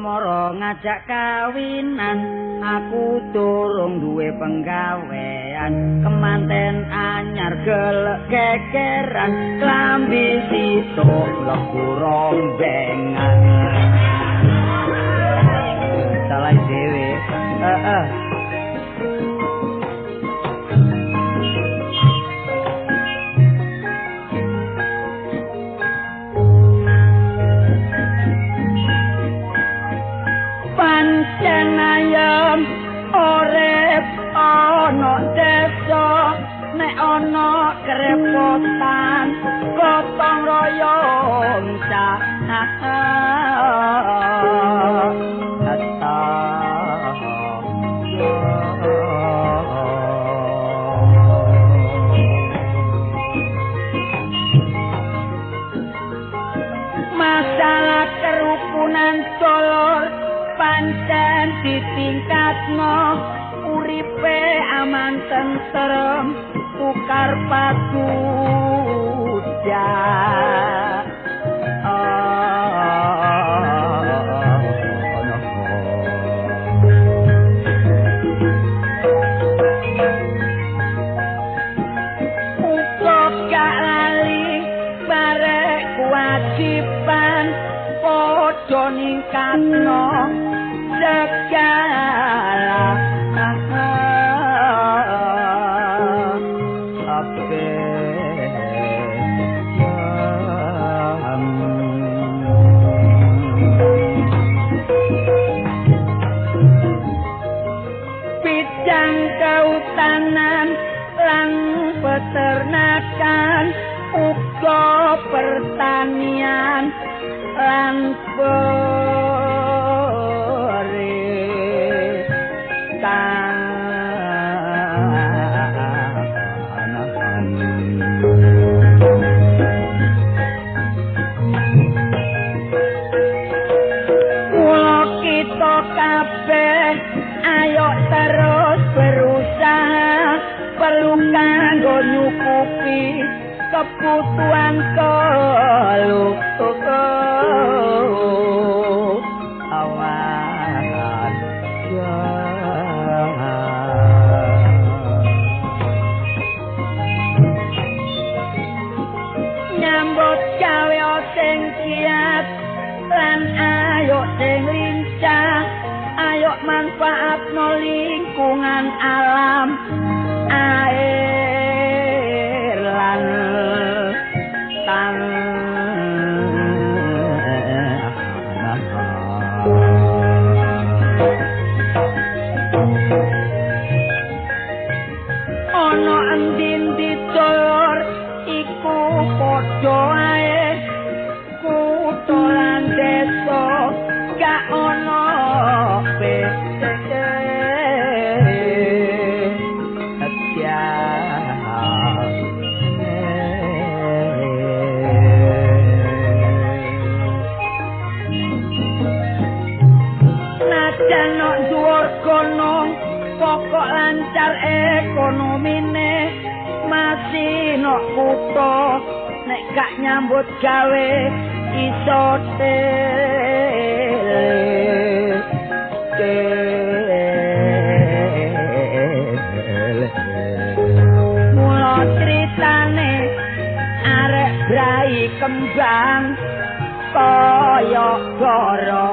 moro-moro ngajak kawinan, aku durung duwe penggawean, kemanten anyar gelek kekeran, klambi sitok mlebu rombengan. Salah dhewe. Heeh. Pancen ayem urip ana desa, nek ana kerepotan gotong royong masalah kerukunan dolor pancen ditingkatno, uripe aman tentrem tukar paduja. Uga gak lali barek kewajiban padha ningkatno segala bidang kehutanan lan peternakan uga pertanian lan kabeh ayo terus berusaha, perlu kanggo nyukupi kebutuhan awan. Nyambut gawe sing kiat lan ayo sing lincah, ayo manfaatno lingkungan alam air lan tanah. Ana endi-endi dulur iku padha ae, kutha lan desa gak ana najan nok dhuwur gunung pokok lancar ekonomine, masih nok kutha nek gak nyambut gawe iso mula critane arek brai kembang kaya goro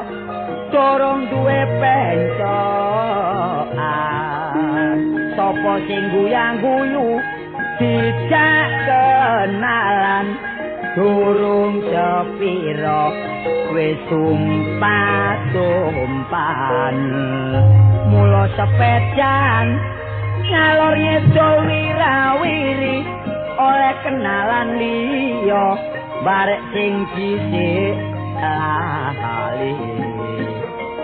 durung duwe pencokan, sapa sing guyang-guyu dijak kenalan, durung sepiro wis sumpah-sumpahan. Mula sepedan ngalor ngidul wirawiri oleh kenalan liya barek sing dhisik lali.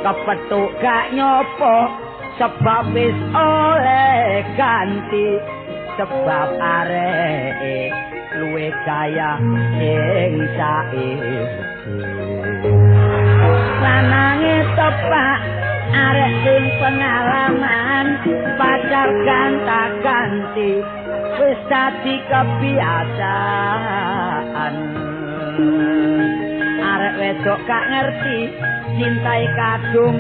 Kepethuk gak nyopo sebab wis oleh ganti, sebab areke luwe kaya sing saiki. Lanange tepak arek sing pengalaman, pacar ganta-ganti wis dadi kebiasaan. Arek wedok gak ngerti cintai kadung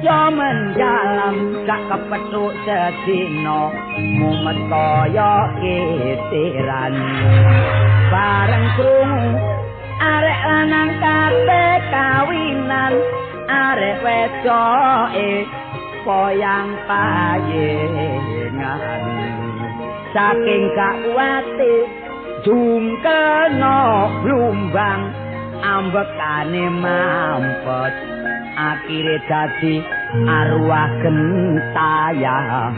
yo mendalam gak kepethuk sedina mumet kaya kitiran. Bareng krungu arek lanang kabeh kawinan, arek wedoke poyang payengan. Saking gak kuwate jungkena blumbang ambekane mampet, akhire dadi arwah gentayangan.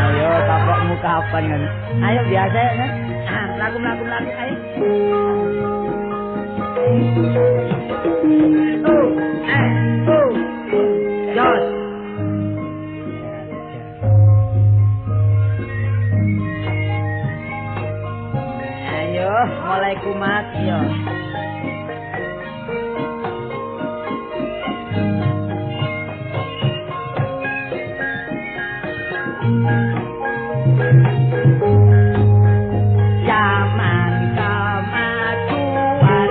Ayo kapokmu kapan kan? Ayo biasa ya. Lagu-lagu ayo. Oh, oh. Jos. Ayo, mulai kumat yo. Zaman kemajuan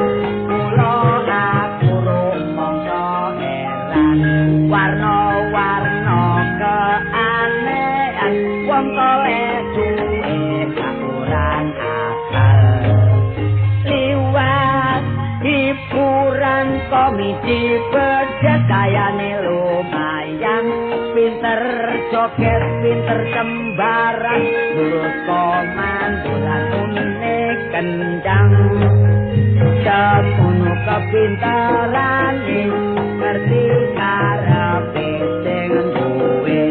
kula aku rumangsa heran, warna-warna keanehan wong toleh duwe gak kurang akal. Liwat hiburan komedi pedes kayane lumayan, pinter joget pinter sembarang, nurut komando lan unine kencang. Semono kepintarane ngerti karepe sing duwe,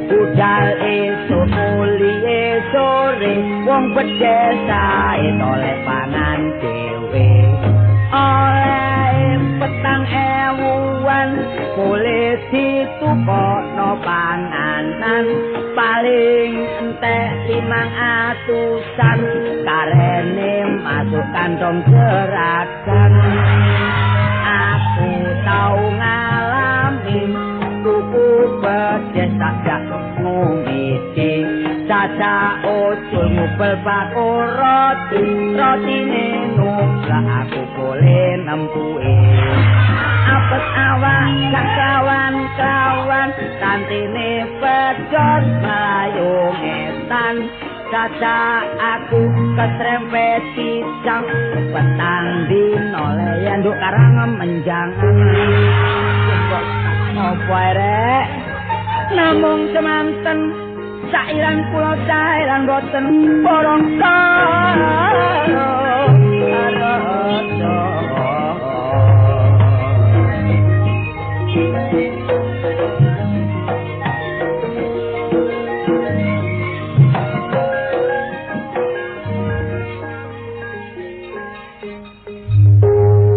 budal esuk mulihe sore wong pedesae toleh pangan dhewe. Oleh petang ewuan boleh ditukokno panganan, paling entek 500-an karene masuk kantong seragam. Aku tau ngalami tuku pedes tak ngombe, caca ucul ngubel bakul roti, rotine nublak aku boleh nempuke. Apes awak gak kawan-kawan, tantine pedhot mlayu ngetan, caca aku ketrempet pisang, petang dino leyen nduk karang menjang. Opo rek namung semanten sairan kula sairan boten borong karo.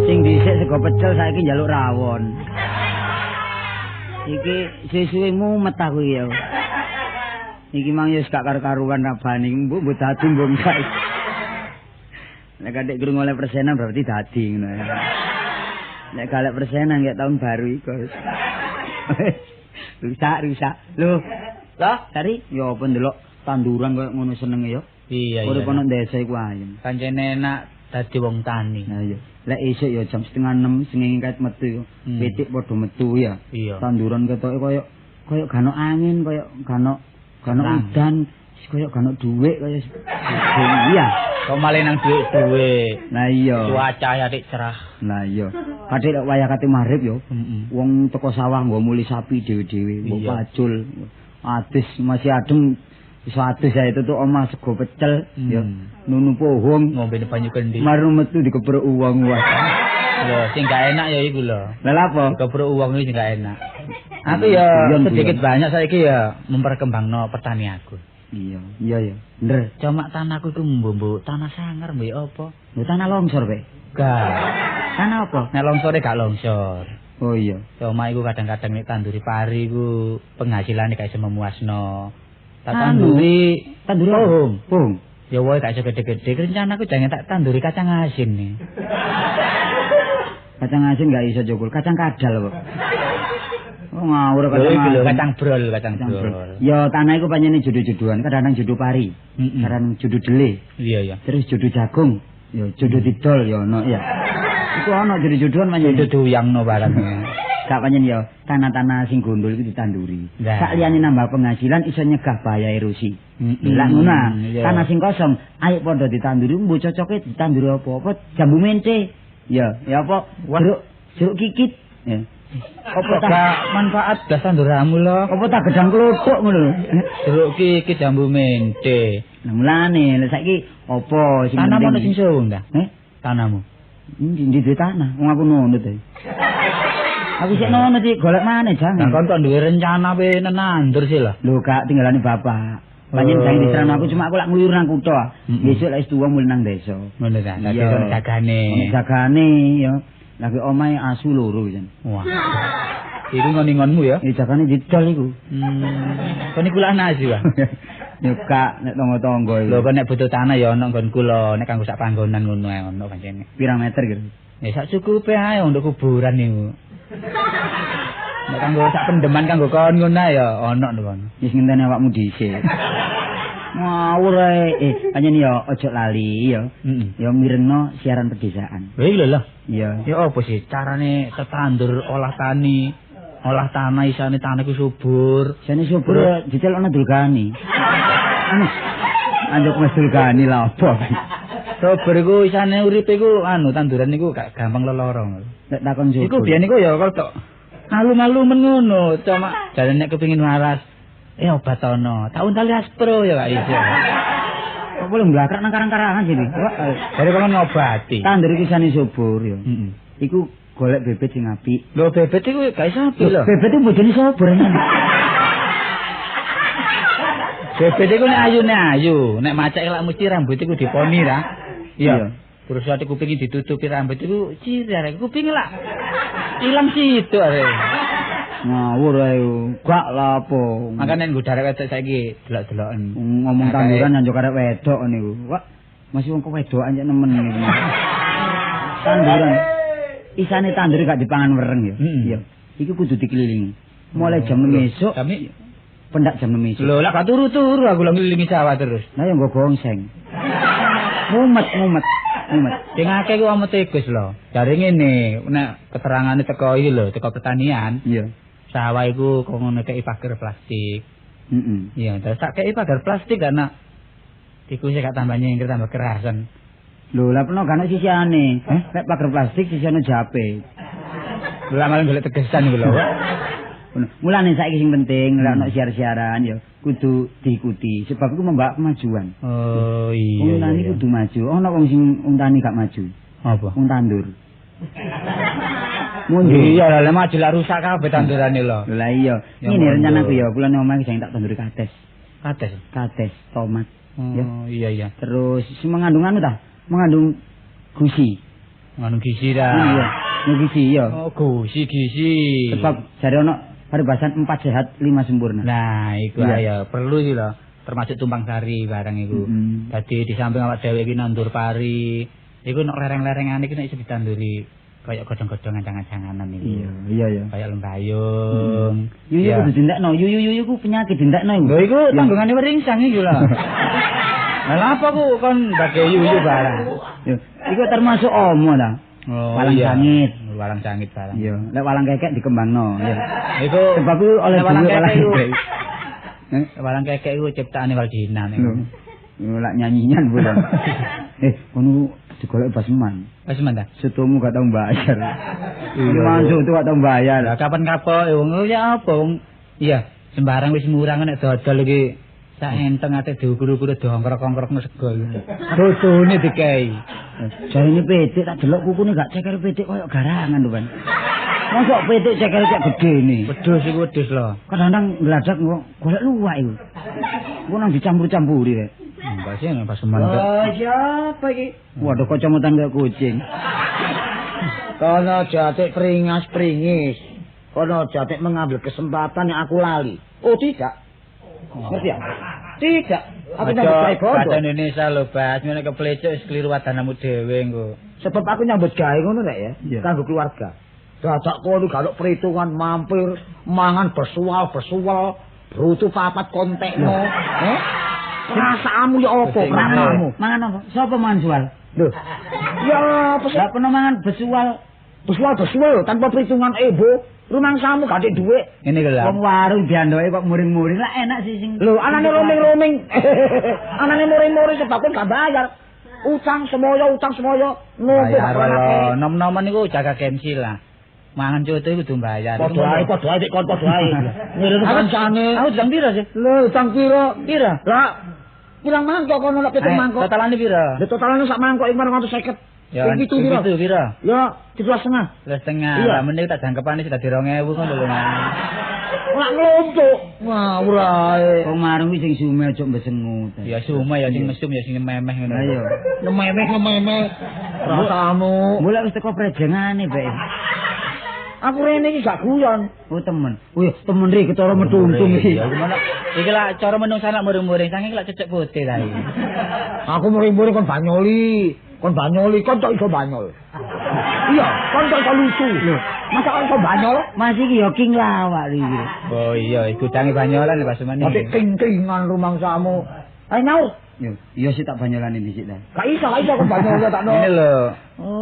Sing dhisik sego pecel saiki njaluk rawon. Iki suwe-suwe mumet aku iki ya. Iki mang ya gak karo-karuan rabane, mbok mbok dadi mbok enggak. Nek kadek krungu oleh persenan berarti dadi ngono ya. Nek galek persenan kayak tahun baru iku. Rusak, rusak. Lho, lah, Sari, ya apa ndelok tanduran koyo ngono senenge ya. Iya, iya. Urip ana desa iku ayem. Pancene enak dadi wong tani. Nah iya. Lek esuk ya jam 5:30 sengenge kait metu ya. Pitik padha metu ya. Iya. Tanduran ketoke koyo koyo gak ono angin, koyo gak ono udan, koyo gak ono dhuwit koyo iya. Kok malah nang dhuwit-dhuwit. Nah iya. Cuaca ya dik cerah. Nah iya. Kadek lek wayah kate maghrib ya. Wong teko sawah nggo muli sapi dhewe-dhewe, mbok pacul. Adis masih adem iso adus ya itu tuh omah sego pecel ya nunu pohong ngombe banyu kendi. Maru metu dikepruk uwong wae. Lho sing gak enak ya iku lho. Lha lha apa? Dikepruk uwong iki sing gak enak. Aku ya sedikit banyak saiki ya memperkembangno pertanianku. Iya, iya ya. Bener. Cuma tanahku iku mbok tanah sangar mbok apa? Lho tanah longsor, Pak. Gak. Tanah apa? Nek longsore gak longsor. Oh iya. Cuma iku kadang-kadang nek tanduri pari iku penghasilane gak iso memuasno. Tak tanduri, tanduri pohong. Pohong. Ya wae gak iso gede-gede. Rencanaku jangan tak tanduri kacang asin nih. Kacang asin gak iso jogol, kacang kadal kok. Oh ngawur kacang asin. Kacang brol, kacang brol. Ya tanah iku pancene jodoh-jodohan, kadang-kadang jodoh pari, kadang jodoh dele. Iya, iya. Terus jodoh jagung. Ya jodoh didol ya ono ya. Iku ono jodoh-jodohan pancen. Jodoh diuyangno barang. Gak pancen ya tanah-tanah sing gondol iku ditanduri. Sak liyane nambah penghasilan iso nyegah bahaya erosi. Lah ngono tanah sing kosong ayo padha ditanduri mbok cocoke ditanduri apa-apa jambu mente. Ya, ya apa jeruk kikit. Ya. Apa gak manfaat blas tanduramu lho? Apa tak gedang klothok ngono lho. Jeruk kikit jambu mente. Lah mulane lha saiki apa sing tanahmu ono sing suwung ta? Heh? Tanahmu. Ndi duwe tanah? Wong aku nunut e. Aku sik nunut iki golek maneh jangan. Lah kon kok duwe rencana pe nandur sih lho. Lho gak tinggalane bapak. Pancen saiki diserang aku cuma aku lak ngluyur nang kutha. Besok lek wis tuwa mulih nang desa. Ngono ta. Dadi ono jagane. Ono jagane ya. Lagi omahe asu loro jan. Wah. Iku ngon-ngonmu ya? Ya jagane didol iku. Kon iku lak asu, Pak. Ya gak nek tangga-tangga iku. Lho kok nek butuh tanah ya ono nggonku lho, nek kanggo sak panggonan ngono ae ono pancen. Pirang meter gitu? Ya sak cukupe ae untuk kuburan niku. Nek kanggo sak pendeman kanggo kon ngono ae ya ono lho kon. Wis ngenteni awakmu dhisik. Ngawur ae. Pancen ya aja lali ya. Ya mirengno siaran pedesaan. Lho iki lho. Iya. Ya apa sih carane tetandur olah tani? Olah tanah isane tanah iku subur. Isane subur dicelokno Dulgani. Anu. Anjuk Mas Dulgani lha apa? Subur iku isane uripe iku anu tanduran iku gak gampang lelara. Nek takon subur. Iku biyen iku ya kok tok malu-malu men ngono, cuma jane nek kepengin waras obat ono. Tak untali aspro ya gak iso. Kok boleh mblakrak nang karang-karangan sini. Jare kon ngobati. Tandur iki isane subur ya. Iku golek bebet sing apik. Lho bebet iku gak iso apik lho. Bebet iku bojone subur. Bebet iku nek ayune ayu, nek macake lak mesti rambut iku diponi ra. Iya. Terus ate kupinge ditutupi rambut iku ciri arek kuping lak ilang situ arek. Ngawur ae. Gak lha apa. Makane nggo arek wedok saiki delok-deloken. Ngomong tanduran njuk arek wedok niku. Wah, masih wong kewedokan cek nemen niku. Tanduran. Isane tandur gak dipangan wereng ya. Iya. Iku kudu dikelilingi. Mulai jam 6 esuk kami pendak jam 6 esuk. Lho, lak gak turu-turu aku lho ngelilingi sawah terus. Lah ya nggo gongseng. Mumet. Sing akeh ku omete Gus lho. Jare ngene, nek keterangane teko iki lho, teko pertanian. Iya. Sawah iku kok ngono kei pagar plastik. Heeh. Iya, terus tak kei pagar plastik karena iku sik gak tambah nyengker tambah kerasan. Lho, lha peno gak ono sisiane. Nek pagar plastik sisiane jape. Lho, malah golek tegesan iku lho. Mulane saiki sing penting lek ono siar-siaran ya kudu diikuti sebab iku membawa kemajuan. Oh iya. Wong tani kudu maju. Ono wong sing wong tani gak maju. Apa? Wong tandur. Mundur. Iya lah maju lah rusak kabeh tandurane lho. Lah iya. Ngene rencanaku ya kula nang omah sing tak tanduri kates. Kates. Kates, tomat. Oh iya iya. Terus sing mengandung anu ta? Mengandung gusi. Mengandung gizi ta. Iya, gizi iya. Oh, gusi gizi. Sebab jare ono paribasan 4 sehat 5 sempurna. Nah, iku ya perlu iki lho, termasuk tumpang sari barang iku. Dadi di samping awak dhewe iki nandur pari, iku nek lereng-lerengane iki nek iso ditanduri kaya godhong-godhong ancang-ancanganan iku. Iya, iya ya. Kaya lembayung. Yuyu kudu dintekno, yuyu ku penyakit dintekno iku. Lho iku tanggungane weringsang iku lho. Lah lha apa ku kon bage yuyu barang? Iku termasuk omo ta. Oh, walang sangit. Walang sangit barang. Iya, lek walang kekek dikembangno ya. Iku sebab iku oleh walang kekek iku. Walang kekek iku ciptaane Waldina niku. Lho, lak nyanyian bulan. Kono digolek basman. Basman ta? Sotomu gak tau bayar. Iya, mangan soto gak tau bayar. Lah kapan kapok wong ya apa wong iya, sembarang wis murah nek dodol iki sak enteng ate diukur-ukur dongkrok-ongkrokno sego iki. Sotone dikei. Jarine pitik tak delok kukune gak ceker pitik koyo garangan lho, Pan. Mosok pitik ceker cek gedene. Wedhus iku wedhus lho. Kadang-kadang ngladak kok golek luwak iku. Iku nang dicampur-campuri rek. Enggak sih nang paseman kok. Oh, siapa iki? Waduh kacamataan kayak kucing. Kono jatik pringas-pringis. Kono jatik mengambil kesempatan yang aku lali. Oh, tidak. Ngerti ya? Tidak. Aku nyambut gawe bondo. Badan Indonesia lho, Bas. Ngene keplecek wis keliru wadanamu dhewe engko. Sebab aku nyambut gawe ngono rek ya, kanggo keluarga. Dadak kono gak ono perhitungan mampir, mangan bersual-bersual, brutu papat kontekno. Perasaanmu ya apa perasaanmu? Mangan apa? Sapa mangan sual? Lho. Ya apa sih? Lah peno mangan besual. Besual tanpa perhitungan ebo. Rumangsamu gak ada dhuwit. Ngene iki lho. Wong warung diandoke kok muring-muring lah enak sih sing. Lho, anane roaming-roaming. Anane muring-muring sebab kon gak bayar. Utang semoyo, utang semoyo. Ngopo lho, nom-noman niku jaga gengsi lah. Mangan coto iku kudu bayar. Padha ae, padha ae dik kon padha ae. Ngirim kancane. Aku utang piro sih? Lho, utang piro? Piro? Lah, pirang mangkok kono lek pitung mangkok. Totalane piro? Lho, totalane sak mangkok iku 250. Ya, pitu piro? Pitu piro? Ya, 17,5. 17,5. Lah mending tak jangkepane sudah di 2000 ngono lho, Mas. Ora nglumpuk. Ngawur ae. Wong marung iki sing sume aja mbesengut. Ya sume ya sing mesum ya sing memeh ngono. Lah iya. Nememeh. Rasamu. Golek wis teko prejengane, Bek. Aku rene iki gak guyon. Oh temen. Wih, temen ri ketara metuntung iki. Ya gimana? Iki lak cara menungsa lak muring-muring, saking lak cecek putih ta iki. Aku muring-muring kon banyoli. Kon banyoli, kon tok iso banyol. Iya, kon tok iso lucu. Lho, masa kon iso banyol? Mas iki ya king lawak iki. Oh iya, gudange banyolan Pak Sumani. Tapi king-kingan rumangsamu. Ayo nyaur. Yo, iya sih tak banyolane dhisik ta. Gak iso, gak iso kon banyol tak no. Ngene lho.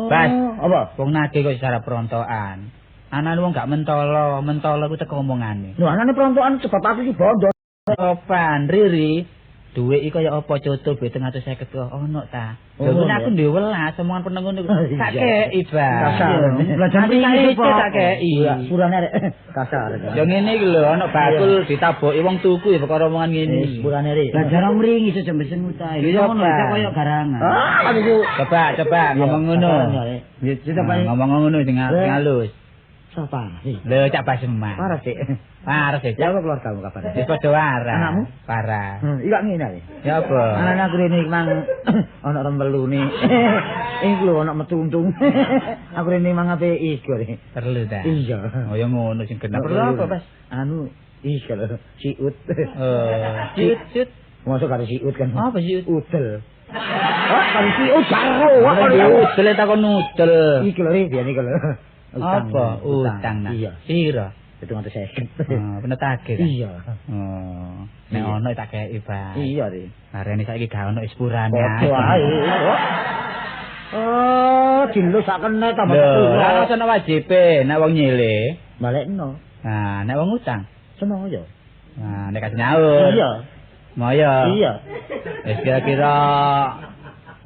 Bas, apa? Wong nagih kok secara perontokan. Anane wong gak mentolo, mentolo ku teko omongane. Lho, anane perontokan sebab aku iki bondo. Sopan, Riri. Duit iki kaya apa coto 750 kok ono ta. Lho nek aku duwe welas omongan peneng ngono tak kei, Bang. Kasar. Belajar mriki tak kei. Iya, sepurane rek. Kasar. Ya ngene iki lho ono bakul ditaboki wong tuku ya perkara omongan ngene. Sepurane rek. Belajar mriki iso jembesen utahe. Lho ngono cak koyo garangan. Ah, niku. Coba, coba ngomong ngono. Ya coba ngomong ngono sing halus. Sapa? Lho cak Basema. Parah sih. Parah sih. Ya apa keluargamu kabar? Wis padha warah. Anakmu? Parah. Iki ngene ae. Ya apa? Anane aku rene iki mang ana rembelune. Iku lho ana metuntung. Aku rene mang ape iku rene. Perlu ta? Iya. Oh ya ngono sing genah. Perlu apa, Mas? Anu iki lho, siut. Oh, siut, siut. Mosok karo siut kan. Apa siut? Udel. Oh, karo siut karo. Udel takon udel. Iki lho biyen iki lho. Apa utang nah? Iya. Piro? 750. Oh, penetake ta? Iya. Oh, nek ono tak kei, Pak. Iya, Ri. Arene saiki gak ono sepurane. Padha ae. Oh, dilus sak kene tambah sepuro. Lah ono wajibe nek wong nyile, balekno. Nah, nek wong utang, semoyo. Nah, nek kasih nyaur. Iya. Moyo. Iya. Wis kira-kira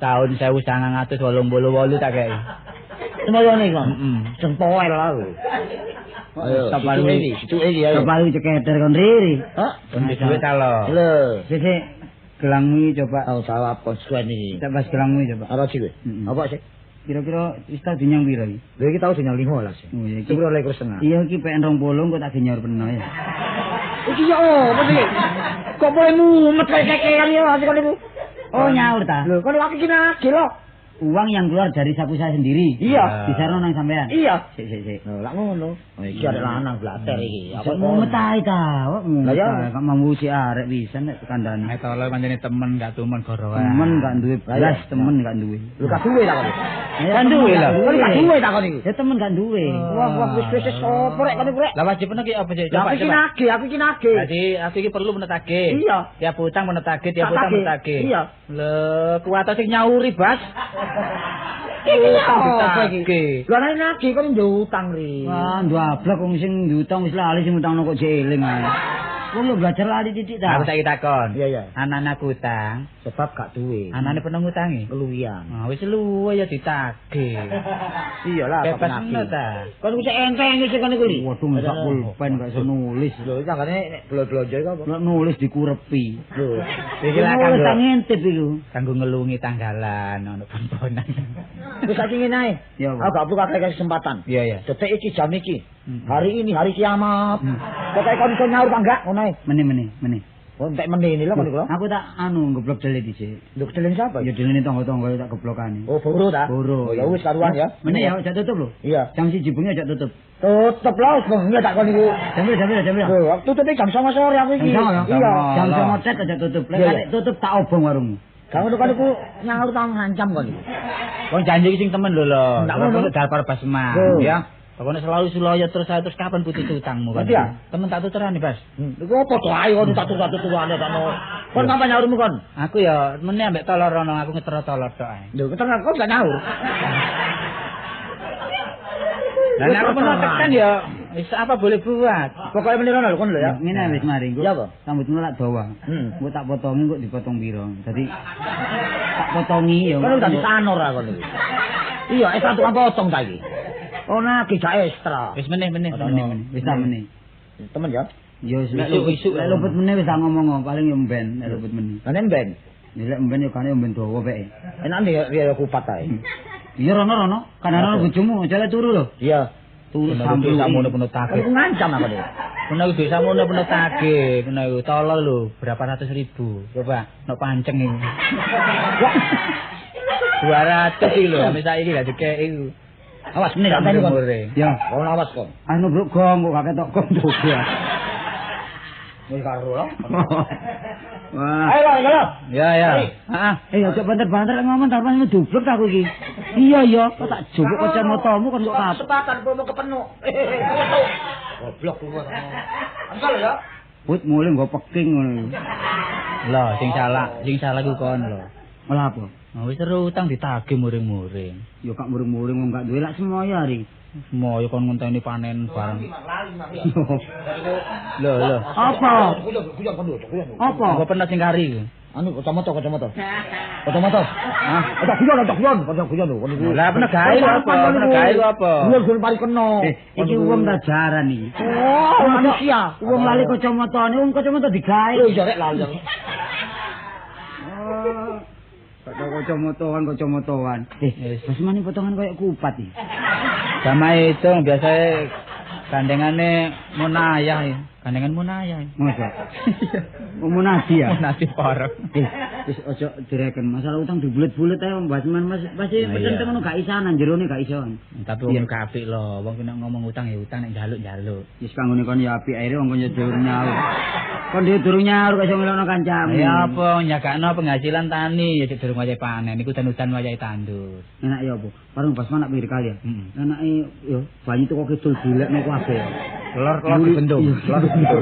tahun 1988 tak kei. Semoyone kok. Heeh. Jempoel aku. Ayo, Stop iki, situ iki ayo. Stop aku cekeder kon Riri. Hah? Kon duwe ta lho. Lho, sik gelangmu iki coba. Tau jawab konsekuen iki. Tak pas gelangmu iki coba. Apa sih kowe? Apa sih? Kira-kira wis tau dinyang piro iki? Lho iki tau dinyang 15. Oh iya iki. Sepuro likur setengah. Iya iki PN 20 kok tak genyor peno ya. Iki yo apa sih? Kok boleh mumet kayak kekean ya asik kon iku. Oh nyaur ta? Lho, kon lagi nagih lho. Uang yang keluar dari saku saya sendiri. Iya. Disarno nang sampean. Iya. Sik sik sik. Lho, lak ngono. Oh iki arek lanang blater iki. Apa mumet ae ta? Kok mumet. Lah kok mampu si arek pisan nek kandhane. Nek tolo pancene temen gak tumen gorowan. Temen gak duwe blas, temen gak duwe. Lho gak duwe ta kon. Gak duwe lho. Kon gak duwe ta kon iki. Ya temen gak duwe. Wah, wah wis wis sapa rek kon iku rek. Lah wajib ki apa sih? Coba aku iki nagih, aku iki nagih. Dadi aku iki perlu menetagih. Iya. Tiap utang menetagih, tiap utang menetagih. Iya. Lho, kuwata sing nyauri, Bas. Iki apa iki? Lho ana nagih kon ndek utang ri. Wah, ndablek wong sing diutang wis lali sing utangno kok jek eling ae. Wong lho belajar lali titik ta. Aku saiki takon. Iya, iya. Anane aku utang sebab gak duwe. Anane pernah ngutangi? Keluwian. Nah, wis luwe ya ditagih. Iya lah, bebas ngono ta. Kon wis enteng iki kon iku li. Waduh, sak pulpen gak iso nulis. Lho, tanggane nek blonjo iku apa? Nek nulis dikurepi. Lho, iki lah kanggo ngintip iku. Kanggo ngelungi tanggalan ono pomponan. Wis saiki ngene ae. Aku gak perlu kakek kesempatan. Iya, iya. Detik iki jam iki. Hari ini hari kiamat. Pokoke kon iso nyaur ta enggak ngono ae. Mene. Oh, entek mene lho kon iku lho. Aku tak anu geblok dhewe dhisik. Lho dhewe sapa? Ya dhewe tangga-tangga tak geblokane. Oh, boro ta? Boro. Ya wis karuan ya. Mene ya aja tutup lho. Iya. Jam 1 bengi aja tutup. Tutup lho wis bengi tak kon iku. Jam piro? Lho, tutup jam 09.00 sore aku iki. Iya. Jam 09.00 tet aja tutup. Lek tutup tak obong warungmu. Gak ngono kon iku nyaur ta ngancam kon iku. Kon janji iki sing temen lho lho. Ndak ngono dalpar Basma ya. Pokoknya selalu sulaya terus saya terus kapan putus utangmu kan? Iya. Temen tak tuturane, Bas. Iku apa to ae kon tak tutur-tuturane tak no. Kon apa nyaurmu kon? Aku ya meneh ambek tolor rono, aku ngetero tolor tok ae. Lho, ngetero aku gak nyaur. Lah nek aku pernah tekan ya wis apa boleh buat. Pokoke meneh rono lho kon lho ya. Ngene wis mari engko. Rambutmu lak dawa. Engko tak potongi kok dipotong piro. Dadi tak potongi ya. Kon dadi sanor aku niku. Iya, ekstra tukang potong ta iki. Oh nagih gak ekstra. Wis meneh. Wis ta meneh. Temen ya. Ya wis isuk lek luput meneh wis tak ngomong paling yo mben lek luput meneh. Lah nek mben. Lek mben yo kane mben dawa peke. Enak ya kupat ae. Iya rono-rono, kanane bojomu aja lek turu lho. Iya. Turu sampe samono penuh tagih. Aku ngancam aku dhewe. Menawa dhuwit samono penuh tagih, menawa tolol lho berapa ratus ribu. Coba nok panceng iki. 200 iki lho, sampe saiki gak dikeki iku. Awas meneh gak teni kon. Ya, kon awas kon. Anu bruk gong kok gak ketok gong juga. Wis karo lho. Wah. Ayo lho. Ya ya. Heeh. Eh aja banter-banter ngomong tarpan dublek aku iki. Iya iya, kok tak jupuk kacamatamu kon kok kesempatan promo kepenuk. Goblok kuwi. Angkel ya. Put mulih nggo peking ngono. Lho, sing salah iku kon lho. Malah apa? Wis seru utang ditagih muring-muring. Ya kak muring-muring wong gak duwe lak semoyo ari. Semoyo kon ngenteni panen bareng. Lho lho. Apa? Apa? Kok pernah sing kari iku? Anu kacamata. Kacamata. Ah, guyon, kacamata guyon lho. Lah pernah gawe apa? Pernah gawe apa? Guyon pari kena. Iki wong ta jaran iki. Oh, manusia. Wong lali kacamatane, wong kacamata digawe. Lho iya rek lali. Oh. Kacamataan. Wis mani potongan koyo kupat iki. Jamae itu biasane gandengane munayah ya. Gandengan munayah. Masa? Munadi ya? Munadi parek. Wis aja direken masalah utang dibulet-bulet ae Mbah Mas pasti petenten ngono gak isanan jerone gak iso. Tapi wong apik lho, wong nek ngomong utang ya utang nek njaluk-njaluk. Wis kanggone kon ya apik akhire wong kon ya durung nyaur. Kon dhewe durung nyaur kok iso ngelokno kancamu. Ya apa njagakno penghasilan tani ya durung wayahe panen iku udan-udan wayahe tandur. Enak ya apa? Warung Basman nak pinggir kali ya. Enake yo banyu teko kidul dilekno kabeh. Lor-lor dibentuk. Lor dibentuk.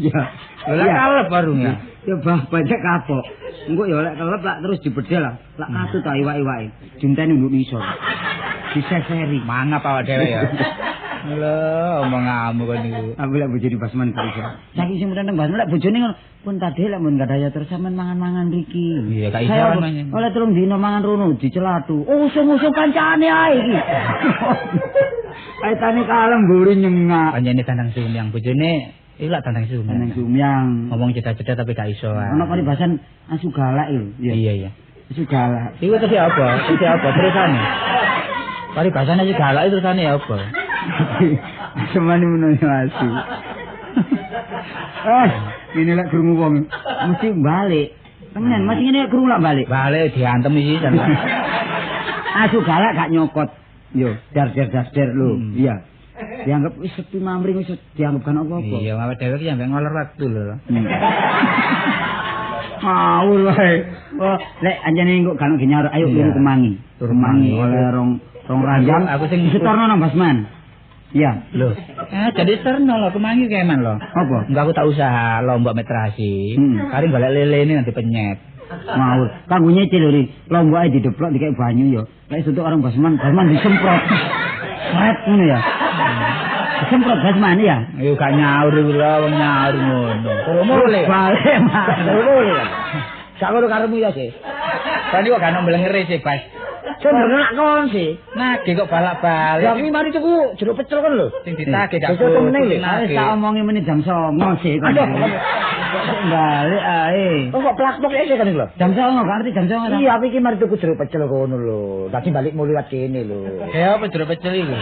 Ya. Lah kalep warungnya. Ya bah banyak kapok. Engko ya lek kelep lak terus dibedel lah. Lak katut ta iwak-iwake. Junteni nduk isor. Diseseri. Mangap awak dhewe ya. Lho, omonganmu kon niku. Aku lek bojone Basman gak iso. Saking sing meneng Basman lek bojone ngono, pun tadi lek mun gak ada terus sampean mangan-mangan riki. Iya, gak iso mangan. Oleh 3 dino mangan rono dicelatu. Usung-usung kancane ae iki. Kaitane kalem mburi nyengak. Panjene tandang sumyang bojone iku lak tandang sumyang. Tandang sumyang. Ngomong ceda-ceda tapi gak iso. Ono paribasan asu galak lho. Iya iya. Asu galak. Iku terus apa? Terus apa terusane? Paribasane asu galak terusane apa? Semane menawa asu. Ngene lek krungu wong mesti balik. Tenan, mesti ngene lek krungu lak balik. Balik diantem iki jan. Asu galak gak nyokot. Yo, dar-dar lho. Iya. Dianggap wis sepi mamring wis dianggap kan apa-apa. Iya, awake dhewe iki sampe ngolor waktu lho. Ngawur wae. Oh, lek anjene kok gak ono nyaur, ayo turu kemangi. Turu kemangi oleh rong ranjang. Aku sing setorno nang Basman. Iya. Lho. Jadi serno lho kemangi keman lho. Apa? Enggak aku tak usaha lombok metrasi. Kari golek lele ini nanti penyet. Ngawur. Kanggo nyicil lho, lomboke dideplok dikek banyu ya. Lek suntuk orang Basman, Basman disemprot. Sret ngono ya. Disemprot Basman ya. Yo gak nyaur iku lho, wong nyaur ngono. Mulih. Balik, Mas. Mulih. Gak ngono karepmu ya sih. Kan kok gak ono mlengere sih, Bas. Sumber nak kon sih. Nagih kok balak-balik. Lah iki mari tuku jeruk pecel kon lho. Sing ditagih gak kudu. Wis tak omongi menit jam 09.00 sih kon. Balik ae. Oh kok plak-plok sih kan lho. Jam 09.00 gak ngerti jam 09.00. Iya, aku iki mari tuku jeruk pecel kono lho. Dadi balik mulu liwat kene lho. Ya apa jeruk pecel iku?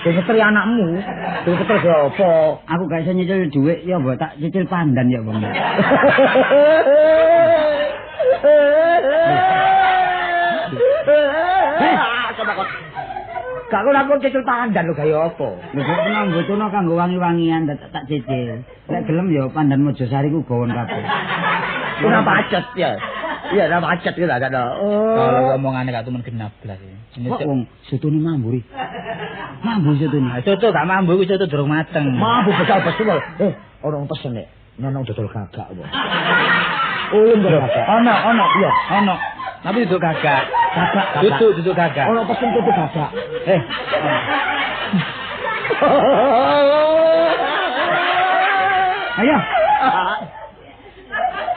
Sing ngeteri anakmu. Jeruk pecel ge apa? Aku gak iso nyicil dhuwit ya mbok tak cicil pandan ya, Bang. Gak ngono aku cicil pandan lho gawe apa? Lho kok mbotono kanggo wangi-wangian tak cicil. Lek gelem ya pandan Mojosari ku gawon kabeh. Ora pacet ya. Iya, ora pacet iki lha gak. Oh. Kalau omongane gak tumen genap blas iki. Kok wong sotone mambu iki. Mambu sotone. Soto gak mambu iku soto durung mateng. Mambu besar-besar. Ono pesen nek nonong dodol gagak apa. Ulun gagak. Ono, ono, iya, ono. Tapi duduk gagak. Gagak, duduk gagak. Ono pesen tutu gagak. Ayo.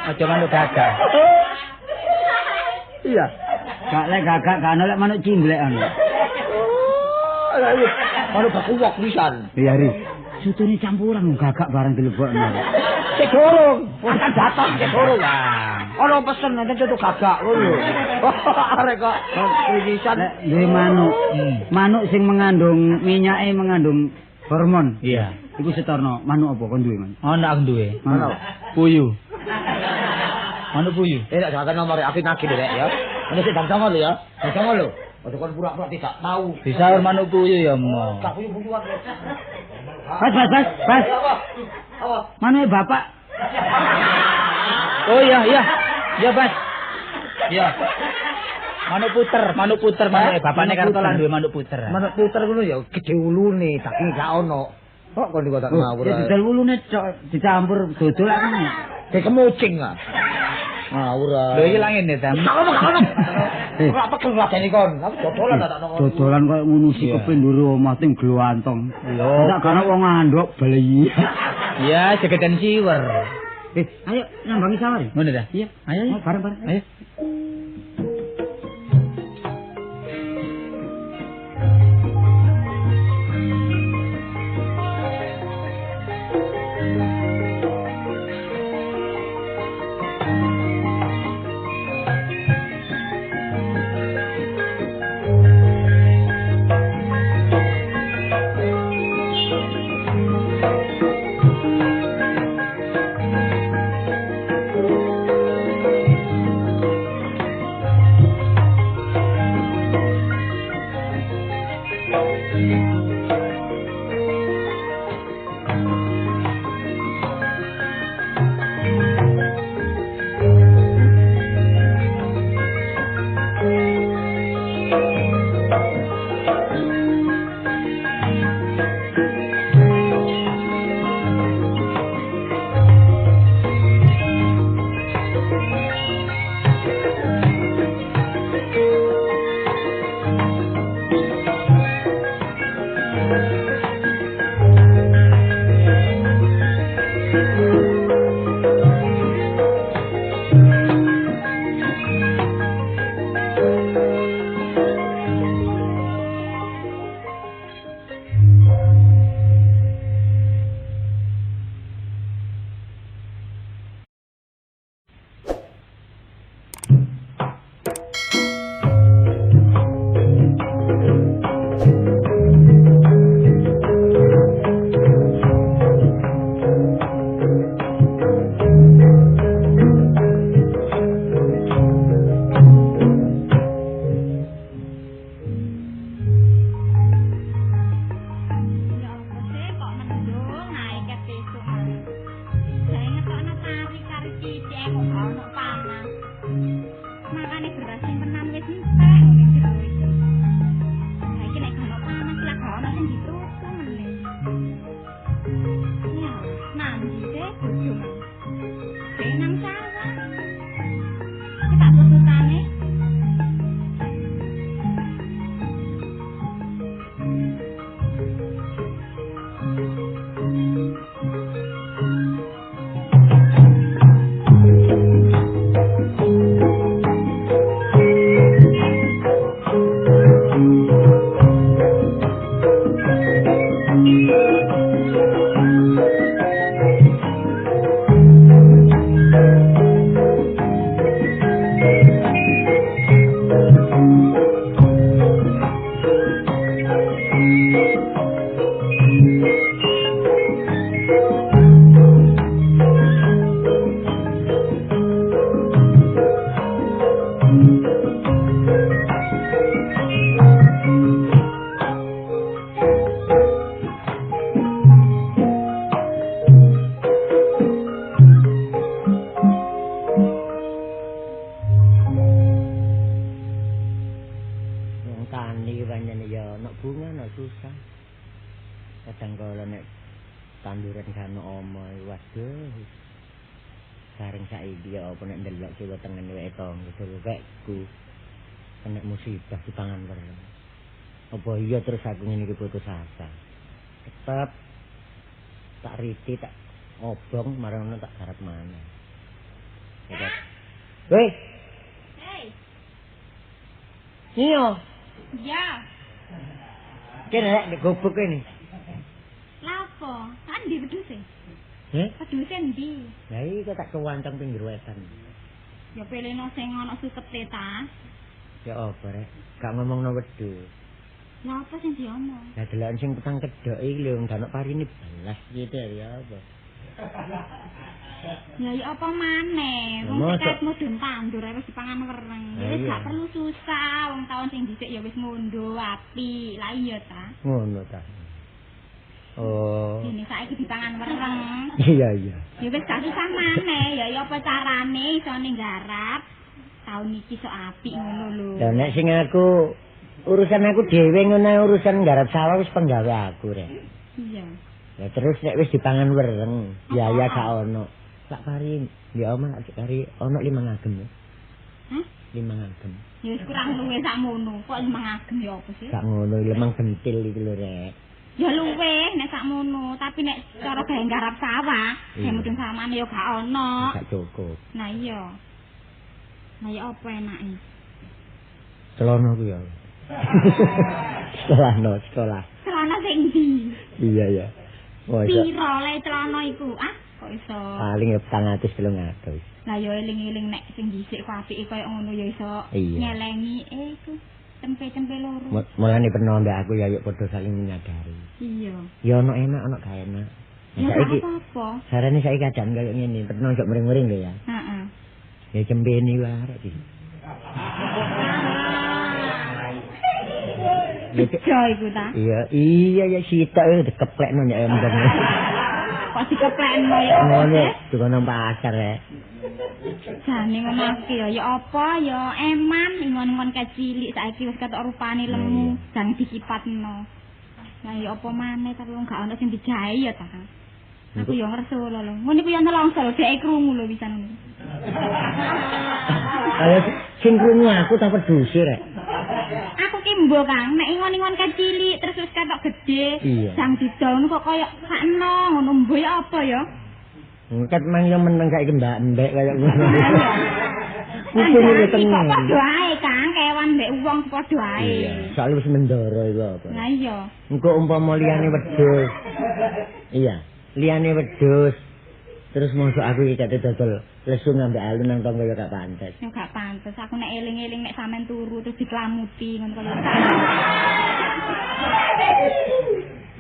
Aja manuk gagak. Iya. Gak lek gagak gak ono lek manuk cimblek ono. Oh, lha iya. Manuk bakuwok pisan. Iya, Ri. Sutune campuran gagak barang dilebokno. Cek gorong, akan datang cek gorong. Ono pesen nanti tutu gagak ngono lho. Arek kok kritisan duwe manuk. Manuk sing mengandung minyake mengandung hormon. Iya. Iku setorno manuk apa kon duwe, Man? Ono aku duwe. Manuk puyuh. Manuk puyuh. Tak jangan nomor aku nagih rek ya. Ono sik bang songo lho ya. Bang songo lho. Ojo kon pura-pura tidak tahu. Disaur manuk puyuh ya, Mo. Gak puyuh-puyuhan. Bas, bas. Apa? Manuke bapak. Oh iya, iya. Iya, Bas. Iya. Manuk puter, manuke bapakne Karto lan duwe manuk puter. Manuk puter ngono ya gedhe wulune, tapi gak ono. Kok kon dikotak ngawur. Ya didol wulune cok dicampur dodol aku. Kayak kemucing ah. Ngawur. Lho iki lak ngene ta. Ono. Ora pegel ngladeni kon. Aku dodolan tak nang. Dodolan koyo ngono sikepe ndur omah ting glantong. Lho, sak gak wong ngandhok bali. Iya, jegedan siwer. Ayo nyambangi sawah. Ngono ta? Iya, ayo bareng-bareng. Ayo. Kadang kala nek tanduran gak ono omah, waduh. Bareng saiki ya apa nek ndelok kiwa tengen weke tangga wekku. Kena musibah dipangan wereng. Apa iya terus aku ngene iki putus asa. Tetep tak riti tak obong marang ngono tak garap maneh. Ya. Weh. Hei. Iya. Ya. Kene rek nek gobok kene. Lha apa? Kan ndi wedhuse? Heh? Wedhuse ndi? Lah iki tak kewancang pinggir wetan. Ya peleno sing ana sukete ta. Ya apa rek? Gak ngomongno wedhus. Lha apa sing diomong? Lah deloken sing petang kedhok iki lho gak ono parine belas gitu ya apa. Lah ya apa maneh? Wong tekat mudhun tandur wis dipangan wereng. Ya wis gak perlu susah, wong taun sing dhisik ya wis ngondo api. Lah iya ta? Ngono ta. Oh. Dene saiki dipangan wereng. Iya iya. Ya wis gak susah maneh, ya ya apa carane isone nggarap taun iki sok apik ngono lho. Lah nek sing aku urusan aku dhewe ngono urusan nggarap sawah wis penggawe aku rek. Iya. Lah terus nek wis dipangan wereng, biaya gak ono. Tak pari di omah tak pari ono 5 agem. Hah? 5 agem. Ya wis kurang luwe sakmono. Kok 5 agem ya apa sih? Gak ngono, lemang gentil iki lho rek. Ya luwe nek sakmono, tapi nek cara gawe nggarap sawah, gawe mudhun samane ya gak ono. Gak cukup. Nah iya. Nah ya apa enake? Celana ku ya. Sekolah no, sekolah. Celana sing ndi? Iya ya. Oh, piro le celana iku? Ah, kok iso? Paling ya 400-300. Lah ya eling-eling nek sing dhisik kok apike koyo ngono ya iso nyelengi iku tempe-tempe loro. Mulane peno mbek aku ya yuk padha saling menyadari. Iya. Ya ono enak ono gak enak. Ya saiki apa? Sarane saiki keadaan koyo ngene, peno ojo mring-mring lho ya. Heeh. Ya cembene wae arek iki. Bejo iku ta? Iya, iya ya sitok dikeplekno nek embong. Kok dikeplekno ya? Ngono, dikono nang pasar rek. Jane ngono iki ya, ya apa ya eman ingon-ingon kecilik saiki wis ketok rupane lemu, jang dikipatno. Lah ya apa maneh tapi wong gak ono sing dijahe ya ta. Aku ya ngresula lho. Ngono iku ya nelongso lho, dhek krungu lho pisan ngono. Ayo sing krungu aku ta peduse rek. Aku ki mbo Kang, nek ingon-ingon kecilik terus wis ketok gedhe, jang didol ngono kok koyo sakno ngono mbo ya apa ya? Ket mang yo meneng saiki mbak-mbek kaya ngono. Kupinge tenang. Padha ae Kang, kewan mbek wong padha ae. Iya, soalnya wis mendoro iku apa. Lah iya. Engko umpama liyane wedhus. Iya, liyane wedhus. Terus mosok aku iki kate dodol lesu ngambek alun nang tangga ya gak pantes. Ya gak pantes. Aku nek eling-eling nek sampean turu terus diklamuti ngono kaya.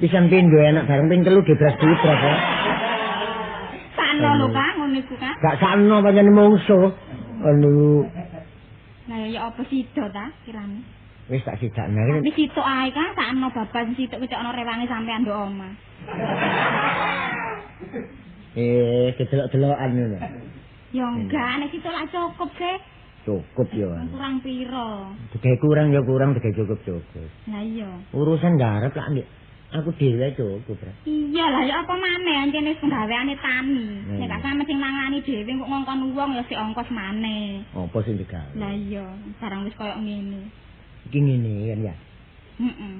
Pisan pindho enak bareng ping 3 dibras-dibras ya. Sakno lho Kang, ngono iku Kang. Gak sakno pancen mungsuh. Anu. Lah ya apa sida ta kirane? Wis tak sidakne. Tapi sitok ae Kang, sakno babar sitok kecokno rewangi sampean ndok omah. Kedelok-delokan ngono. Ya enggak, nek sitok lak cukup sih. Cukup ya. Kurang piro? Digawe kurang ya kurang, digawe cukup-cukup. Lah iya. Urusan garap lak ndek aku dhewe cukup, Bro. Iya lah ya apa maneh ancene wis penggaweane tani. Nek gak sampe sing nangani dhewe kok ngongkon wong ya sik ongkos maneh. Apa sing digawe? Lah iya, barang wis koyo ngene. Iki ngene kan ya. Heeh.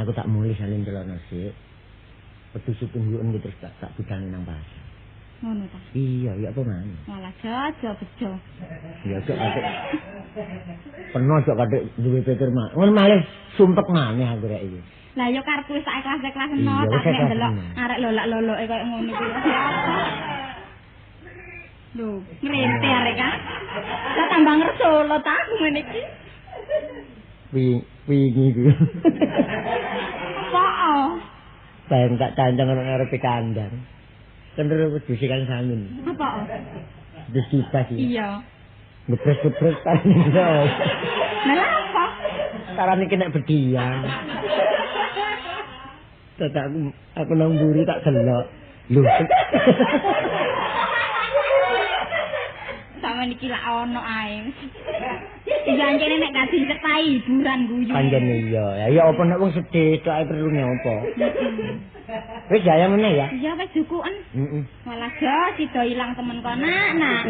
Aku tak mulih salin celana sik. Wedhus tungguan terus tak budane nang pasar. Ngono ta? Iya, ya apa maneh? Malah aja bejo. Ya kok katik. Peno kok katik duwe pikir mah. Ngono malih sumpek maneh aku rek iki. Lah ya karepku wis tak ikhlas-ikhlasno, tak nek ndelok arek lolak-loloke koyo ngono kuwi. Lho, ngrente arek kan. Lah tambah ngresula ta aku ngene iki. Wingi iku. Apa? Bayang tak cancang ana ngarepe kandang. Kendero wedhus kang samin. Apa? Wedhus kibas iki. Iya. Gebres-gebres tarane. Lah apa? Tarane kena bedian. Dadak aku nang mburi tak delok. Lho. Sampeyan iki lak ono ae. Iya ancene nek gak disertai hiburan guyu. Pancen iya. Ya apa nek wong sedih tok ae perlune apa. Wis ya ngene ya. Iya wis jukuken. Heeh. Walah jo sida ilang temen kono nak.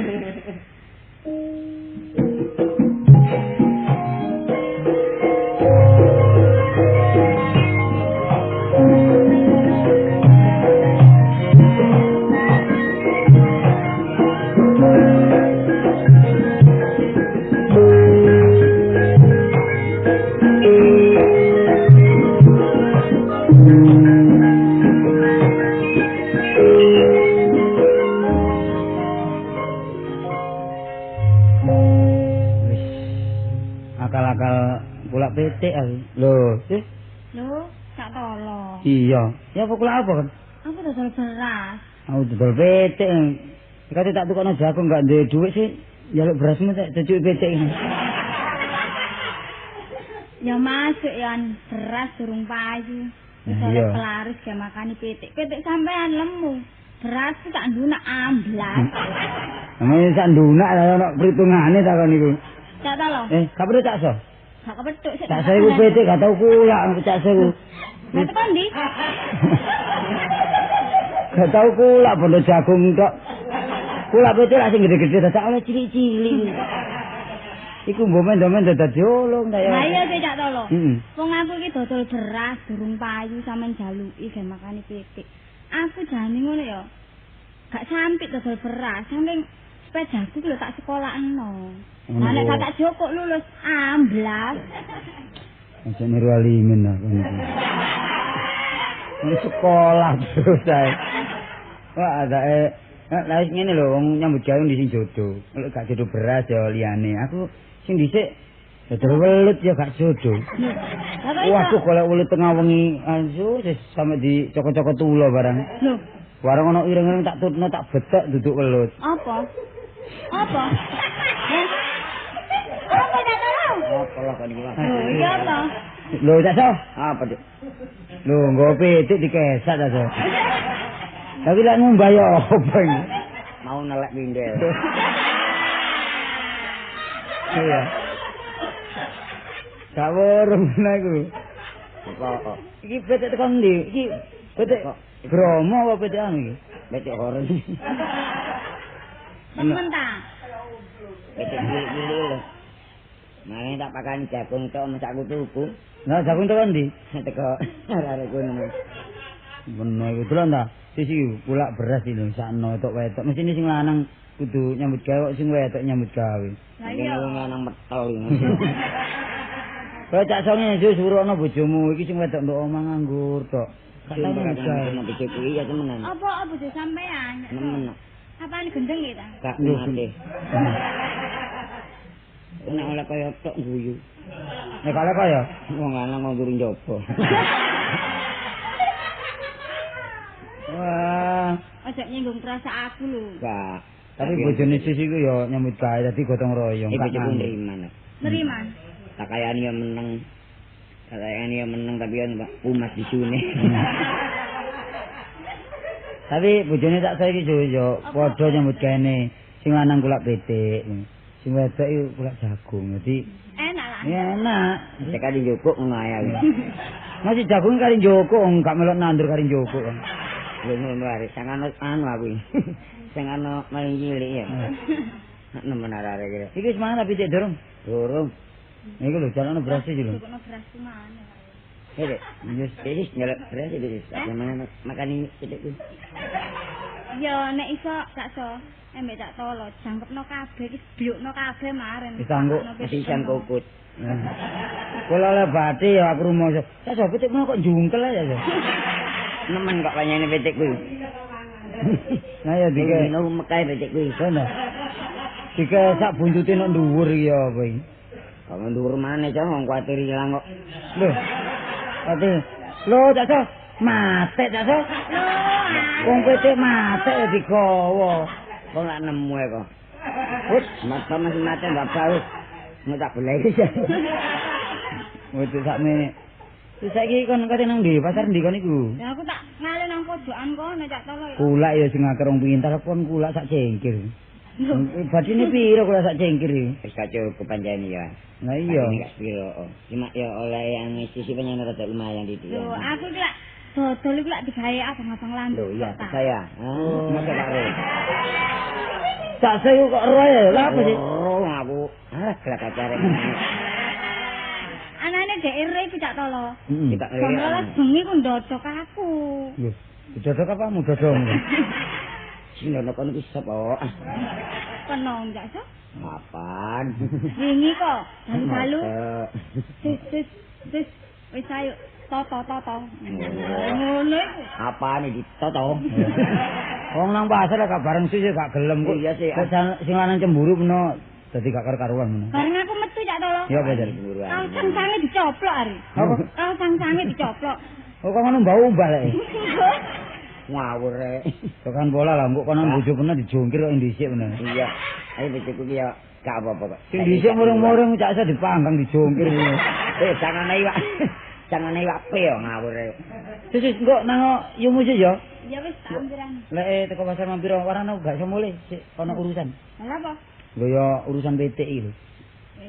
Kulak pitik aku. Lho, sih. Lho, tak tolo. Iya. Ya apa kulak apa kan? Aku dodol beras. Aku dodol pitik. Kate tak tukokno jagung gak duwe dhuwit sih. Njaluk berasmu tak cucuki pitik. Ya masuk ya beras durung payu. Wis oleh pelaris ya makani pitik. Pitik sampean lemu. Beras tak ndunak amblas. Namanya sak ndunak ana perhitungane ta kon niku. Tak tolo. Gak perlu tak so. Gak kepethuk sik. Tak sewu pitik gak tau kulak cak sewu. Lah tekan ndi? Gak tau kulak bondo jagung tok. Kulak pitik lak sing gede-gede dadak oleh cilik-cilik. Iku mbok mendo-mendo dadi olong ta ya. Lah iya sik Cak Tolo. Heeh. Wong aku iki dodol beras durung payu sampean jaluki gawe makani pitik. Aku jane ngono ya. Gak sampit dodol beras, saking sepedaku lho tak sekolahno. Lah nek gak tak jokok lulus amblas. Aja niru alimin aku niku. Ini sekolah terus ae. Wah, adake lah wis ngene lho wong nyambut gawe ndi sing jodoh. Lek gak jodoh beras ya liyane. Aku sing dhisik dodol welut ya gak jodoh. Waduh golek welut tengah wengi asu wis sampe dicokot-cokot tulo barang. Lho, barang ana ireng-ireng tak tutno tak betek duduk welut. Apa? Apa? Apa tak tolong? Apa lah kon iki, Mas? Lho, iya apa? Lho, tak so? Apa, Dik? Lho, nggo pitik dikesak ta, so. Tapi lek ngumbah ya apa iki? Mau nelek mindel. Iya. Gak weruh ngono iku. Apa? Iki pitik tekan ndi? Iki pitik Bromo apa pitik anu iki? Pitik horen. Nemen ta? Pitik cilik-cilik lho. Mane tak pakani jagung tok mesti aku tuku. Lah jagung tekan ndi? Teko arek kono. Meno iku delok ta? Sisi kulak beras iki lho sakno tok wedok. Mesine sing lanang kudu nyambut gawe kok sing wedok nyambut gawe. Lah iya wong lanang metel iki. Kok cak songe suruhno bojomu iki sing wedok nduk omah nganggur tok. Gak tau nyambut gawe. Bojoku iya temenan. Apa bojo sampean? Nemen. Apaan gendeng iki ta? Gak mati. Nek oleh kaya tok guyu. Nek oleh kaya wong lanang nganggur njaba. Wah, aja nyinggung perasaan aku lho. Gak. Tapi bojone Sis iku ya nyambut gawe dadi gotong royong. Iki bojoku nriman. Nriman. Tak kayane ya meneng. Tak kayane ya meneng tapi ya umas disune. Tapi bojone tak saiki yo padha nyambut gaene. Sing lanang kulak pitik. Sing wedok iku kulak jagung. Dadi enak lah. Ya enak. Nek kali njukuk ngono ae aku. Masih jagung kali njukuk wong gak melok nandur kali njukuk. Lho ngono arek sing ana anu aku. Sing ana maling cilik ya. Nemen arek iki. Iki wis mangan pitik durung? Durung. Iku lho jalukno beras iki lho. Jalukno beras ku maneh. Hei, wis njaluk beras iki. Gimana makan pitikku? Ya nek iso gak so. Embek tak tolo, jangkepno kabeh iki biukno kabeh maren. Wis angguk sisan kokut. Kula le bathi ya aku rumoso. Sak so pitikmu kok jungkel aja so. Nemen kok panyane pitikku. Nah ya dike ngono mekae pitikku iso nah. Dike sak buntute nang dhuwur iki ya apa iki? Kok dhuwur maneh cah wong kuwatir ilang kok. Lho. Ati. Lho cak so, matek cak so. Lho. Wong pitik matek ya digawa. Kok lak nemu e kok. Wis mata masih mate bapak wis. Mau tak boleh iki. Wis sakmene. Wis saiki kon kate nang ndi? Pasar ndi kon iku? Ya aku tak ngale nang pojokan kono cak tolo ya. Kulak ya sing akeh rong pintal kon kulak sak cengkir. Batine piro kula sak cengkir iki? Wis gak cukup pancen ya. Lah iya. Ini gak sepiro. Cuma ya oleh yang sisi penyen rada lumayan iki. Lho, aku iki lak dodol iku lak digawe abang-abang lanjut. Lho iya, percaya. Ah, masa gak ro. Tak saya kok ro ya, lha apa sih? Oh, aku. Ah, gelak acare. Anane dhek ere iku Cak Tolo. Heeh. Jam 12 bengi ku ndodok aku. Lho, dodok apa mu dodong? Sing ndono kono iki sapa? Kena enggak so? Kapan? Wingi kok, dalu-dalu. Sis, wis ayo toto. Ngono iku. Apane ditoto? Wong nang pasar gak bareng sih gak gelem kok. Iya sih. Kok sing lanang cemburu meno dadi gak karu-karuan meno. Bareng aku metu Cak Tolo. Ya apa jar? Kaos cangcange dicoplok ari. Apa? Kaos cangcange dicoplok. Oh kok ngono mbau umbah lek. Ngawur rek. Tekan bola lah engko kono bojo pernah dijungkir kok dhisik bener. Iya. Ayo bojoku ki ya gak apa-apa kok. Sing dhisik murung-murung cak iso dipanggang dijungkir. Eh sangane iwak. Sangane iwak pe yo ngawur rek. Wis engko nang yumu sih ya. Ya wis tak ambiran. Lek teko pasar mampir warna gak iso mulih sik ana urusan. Lha apa? Lho ya urusan PT iki lho.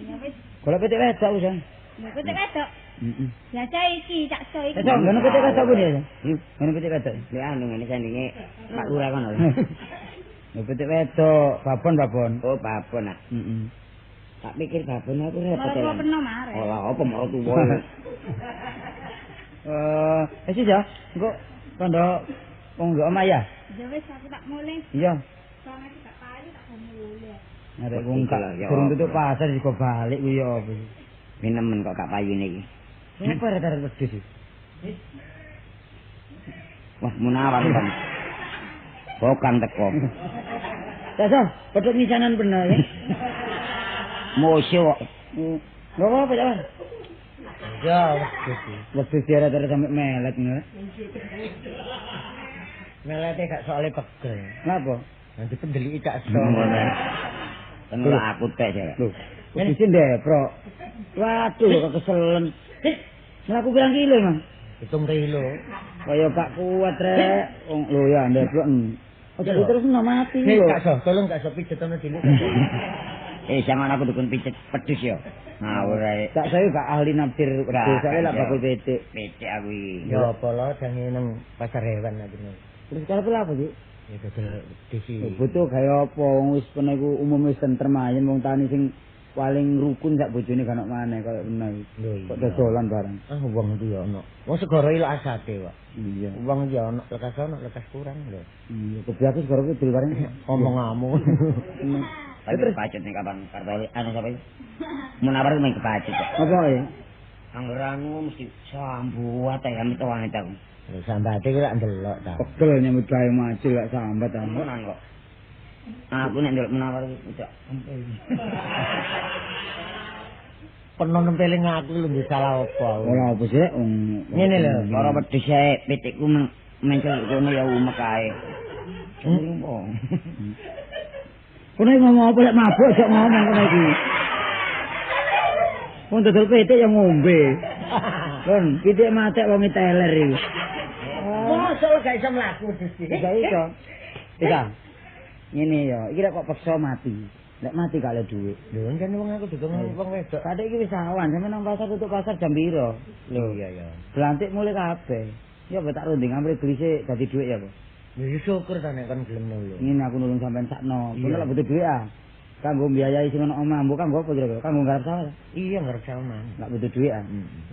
Ya wis. Golek PT wedok urusan. Lho PT wedok. Heeh. Lah cah iki Cak So iki. Cak ngono PT wedok pun ya. Ngono PT wedok. Lek anu ngene sandinge Pak Lurah kono. Lho PT wedok, babon-babon. Oh, babon ah. Heeh. Tak pikir babon aku repot. Malah peno mare. Oh, lah apa mau tuwa. Wis ya. Engko kondo wong nggo omah ya. Ya wis aku tak mulih. Iya. Soale aku gak payu tak mulih. Arek wong gak durung tutup pasar juga balik kuwi ya apa sih. Minemen kok gak payune iki. Apa arek-arek wedhus iki? Wah, munawar kan. Bokang teko. Daso, pedhot misanan bener ya. Mosok kok. Lha apa ya? Ya, wedhus. Wedhus diarek-arek sampe melet ngono. Melete gak soalé pegel. Napa? Nanti pendeliki Cak So. Tentu aku tek ya. Lho, wedhuse ndeprok. Waduh, kok keselen. Mlaku pirang kilo, Mang? 7 kilo. Kaya gak kuat rek. Wong lho ya ndeprok. Ojo terus no mati lho. Cak So, tolong Cak So pijetono dulu. Jangan aku dukun pijet pedus ya. Ngawur ae. Cak saya gak ahli nafsir wedhus, saya lak bakul pitik. Pitik aku iki. Ya apa lho jange nang pasar hewan aku. Terus karepe lha apa sih? Ya dodol wedhus iki. Butuh gawe apa wong wis peno iku umum wis tentrem ayem wong tani sing paling rukun sak bojone gak ono maneh kaya peno iki. Kok dodolan bareng. Ah wong iki ya ono. Wong segara ilok asate kok. Iya. Wong ya ono lekas ono lekas kurang lho. Iya, kebi aku segara kidul bareng omongamu. Tapi kepacut ning kapan kartole anu sapa iki? Munawar main kepacut. Apa ya? Anggeranmu mesti sambuat ya mitoane ta. Lho sambate ku lak ndelok ta. Pegel nyambut gawe maju lak sambat ta. Tenan kok. Aku nek ndelok Munawar udah empel. Peno nempeli aku lho ndek salah apa. Ora apa sih wong ngene lho, para wedhus ae pitikku mencel kono ya umek ae. Wong. Kono ngomong apa lek mabuk aja ngomong kono iki. Wong dodol pitik ya ngombe. Kon pitik matek wong teler iki. Mosok gak iso mlaku wedhus iki. Gak iso. Bisa. Ngene ya, iki lek kok peksa mati. Lek mati gak oleh dhuwit. Lho kan wong aku dukung wong wedok. Kadek iki wis awan, sampe nang pasar tutup pasar jam piro? Lho iya ya. Belantik mulih kabeh. Ya apa tak runding amrih grise dadi dhuwit ya, Pak. Ya syukur ta nek kon gelem nulung. Ngene aku nulung sampean sakno. Kono lek butuh dhuwit ah. Kanggo mbiayai sing ana omah, mbok kanggo apa kira-kira? Kanggo nggarap sawah. Iya nggarap sawah mang. Lek butuh dhuwit ah.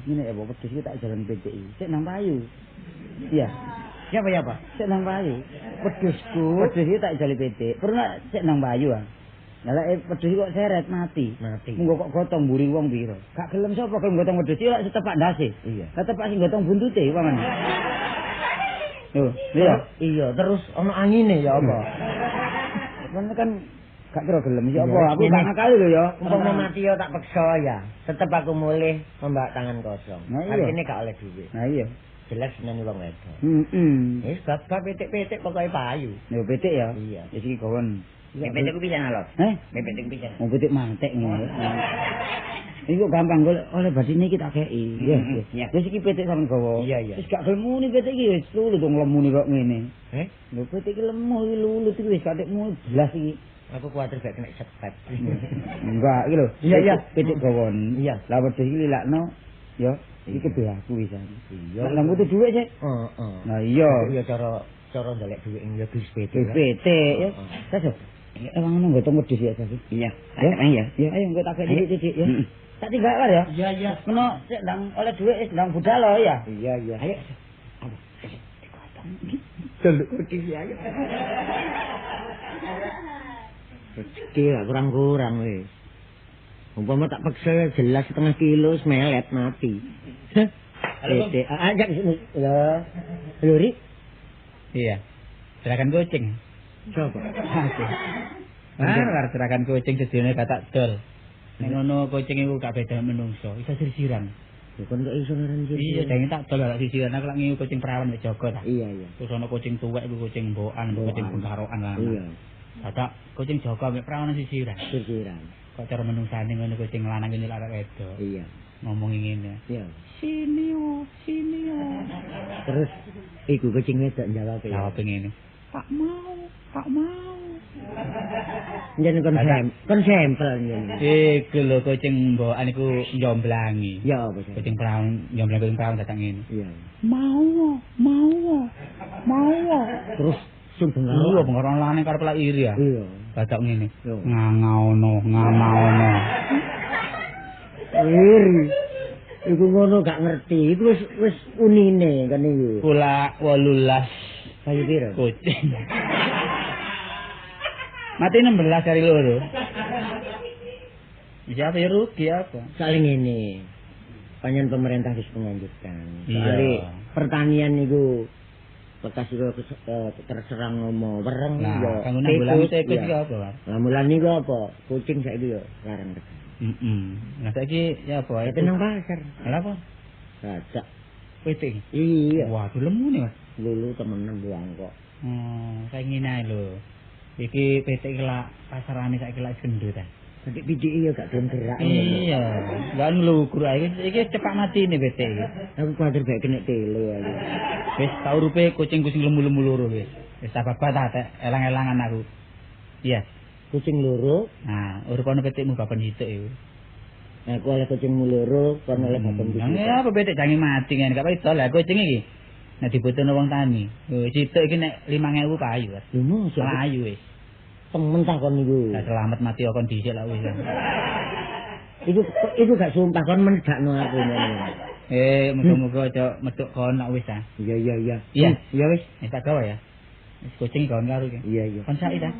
Ngene ya apa wedhus iki tak jalan PTI. Sik nang payu. Iya. Siapa ya, Pak? Sik nang payu. Wedhusku. Wedhus iki tak jali PT. Perlu sik nang payu ah. Lah lek wedhus kok seret mati. Mati. Munggo kok gotong mburi wong piro? Gak gelem sapa gelem gotong wedhus iki lek setepak ndase. Iya. Lah tepak sing gotong buntute pamane. Lho, iya. Iya, terus ana angine ya apa? Kan kan gak kira gelem ya apa? Aku gak ngakali lho ya. Umpama mati ya tak peksa ya. Tetep aku mulih membawa tangan kosong. Artine gak oleh dhuwit. Nah iya. Jelas nang wong wedok. Heeh. Wis bab-bab pitik-pitik pokoke payu. Lho pitik ya? Iya. Wis iki gawon. Pitik ku pisan lho. Heh? Pitik ku pisan. Wong pitik mantek ngono. Iku gampang golek oleh batine iki tak kei. Iya. Wis iki pitik sampean gawa. Iya. Wis gak gelem muni pitik iki wis lulut wong lemu kok ngene. Heh? Lho pitik iki lemu iki lulut iki wis katikmu blas iki. Aku kuwatir gak kena sepet. Enggak, iki lho. Iya, iya. Pitik gawon. Iya. Lah wedhus iki lilakno ya, iki kedhe aku wisan. Iya. Lah butuh dhuwit sih. Heeh. Nah iya. Iya cara ndolek dhuwit ya bis PT. PT ya. Sasa. Ya emang ngono nggo wedhus ya Sasa. Iya. Ya, Iya. Ya ayo engko tak titik-titik ya. Tak tinggal war ya. Iya, iya. Meno sik ndang oleh dhuwit wis ndang budal lho ya. Iya, iya. Ayo. Apa? Delok wedhus ya. Rezeki gak kurang-kurang wis. Umpama tak paksa jelas setengah kilo melet mati. Halo, Bang. Ajak lho. Lho, Ri. Iya. Gerakan kucing. Coba. War gerakan kucing sedene gak tak dol. Nek ngono kucing iku gak beda menungso, iso sirsiran. Lho kon kok iso ngaran sirsiran? Iya, jangan tak dol lak sirsiran aku lak ngiu kucing perawan mek jaga ta. Iya, iya. Terus ana kucing tuwek iku kucing mbokan, kucing bengkarokan lan. Iya. Dadak kucing jaga mek perawan sisiran. Sisiran. Kok cara menungsane ngono kucing lanang ngene arek wedok. Iya. Ngomongi ngene. Iya. Sini yo, sini yo. Terus iku kucing wedok jawab ya. Jawab ngene. Tak mau, tak mau. Njen kon sampel njen. Iku lho kucing mbokan iku njomblangi. Ya apa sih? Kucing perawan njomblang kucing perawan datang ngene. Iya. Mau, mau, mau. Terus sing bengaro. Iya, bengaro lanang karep lak iri ya. Iya. Badak ngene. Ngangaono, ngamaono. Iri. Iku ngono gak ngerti. Iku wis wis unine kan iku. Kula 18. Kayu piro? Kucing. Mati 16 dari loro. Siapa ya rugi apa? Soale ngene. Panjen pemerintah wis menganjurkan. Soale pertanian niku bekas iku terserang ngomo wereng ya. Kanggo nanggulangi tikus iki apa, Pak? Lah mulan niku apa? Kucing saiki yo larang tekan. Heeh. Lah saiki ya apa? Tapi nang pasar. Lah apa? Badak. Pitik. Iya. Waduh lemu nih, Mas. Lulu temenan buang kok. Oh, saya ngene ae lho. Iki pitik iki lak pasarane saiki lak gendut ta. Pitik-pitik iya gak gelem gerak. Iya. Lah nglugur ae iki cepak mati nih pitik iki. Aku kuwatir bae kena tele aku. Wis tau rupe kucing-kucing lemu-lemu loro wis. Wis tak babat ta elang-elangan aku. Iya, kucing loro. Nah, urip ana pitikmu baban hituk iku. Nah, aku oleh kucingmu loro, kon oleh baban pitik. Lah apa pitik jange mati ngene gak apa lah kucing iki. Nek dibutuhno wong tani. Situk iki nek 5000 payu. Lho mosok payu wis. Temen ta kon niku. Lah selamat mati kon dhisik lak wis. Iku gak sumpah kon mendakno aku ngene. Muga-muga aja medhok kon lak wis ta. Iya iya iya. Iya, iya wis. Wis tak gawe ya. Wis kucing kon karo iki. Iya iya. Kon sak ta.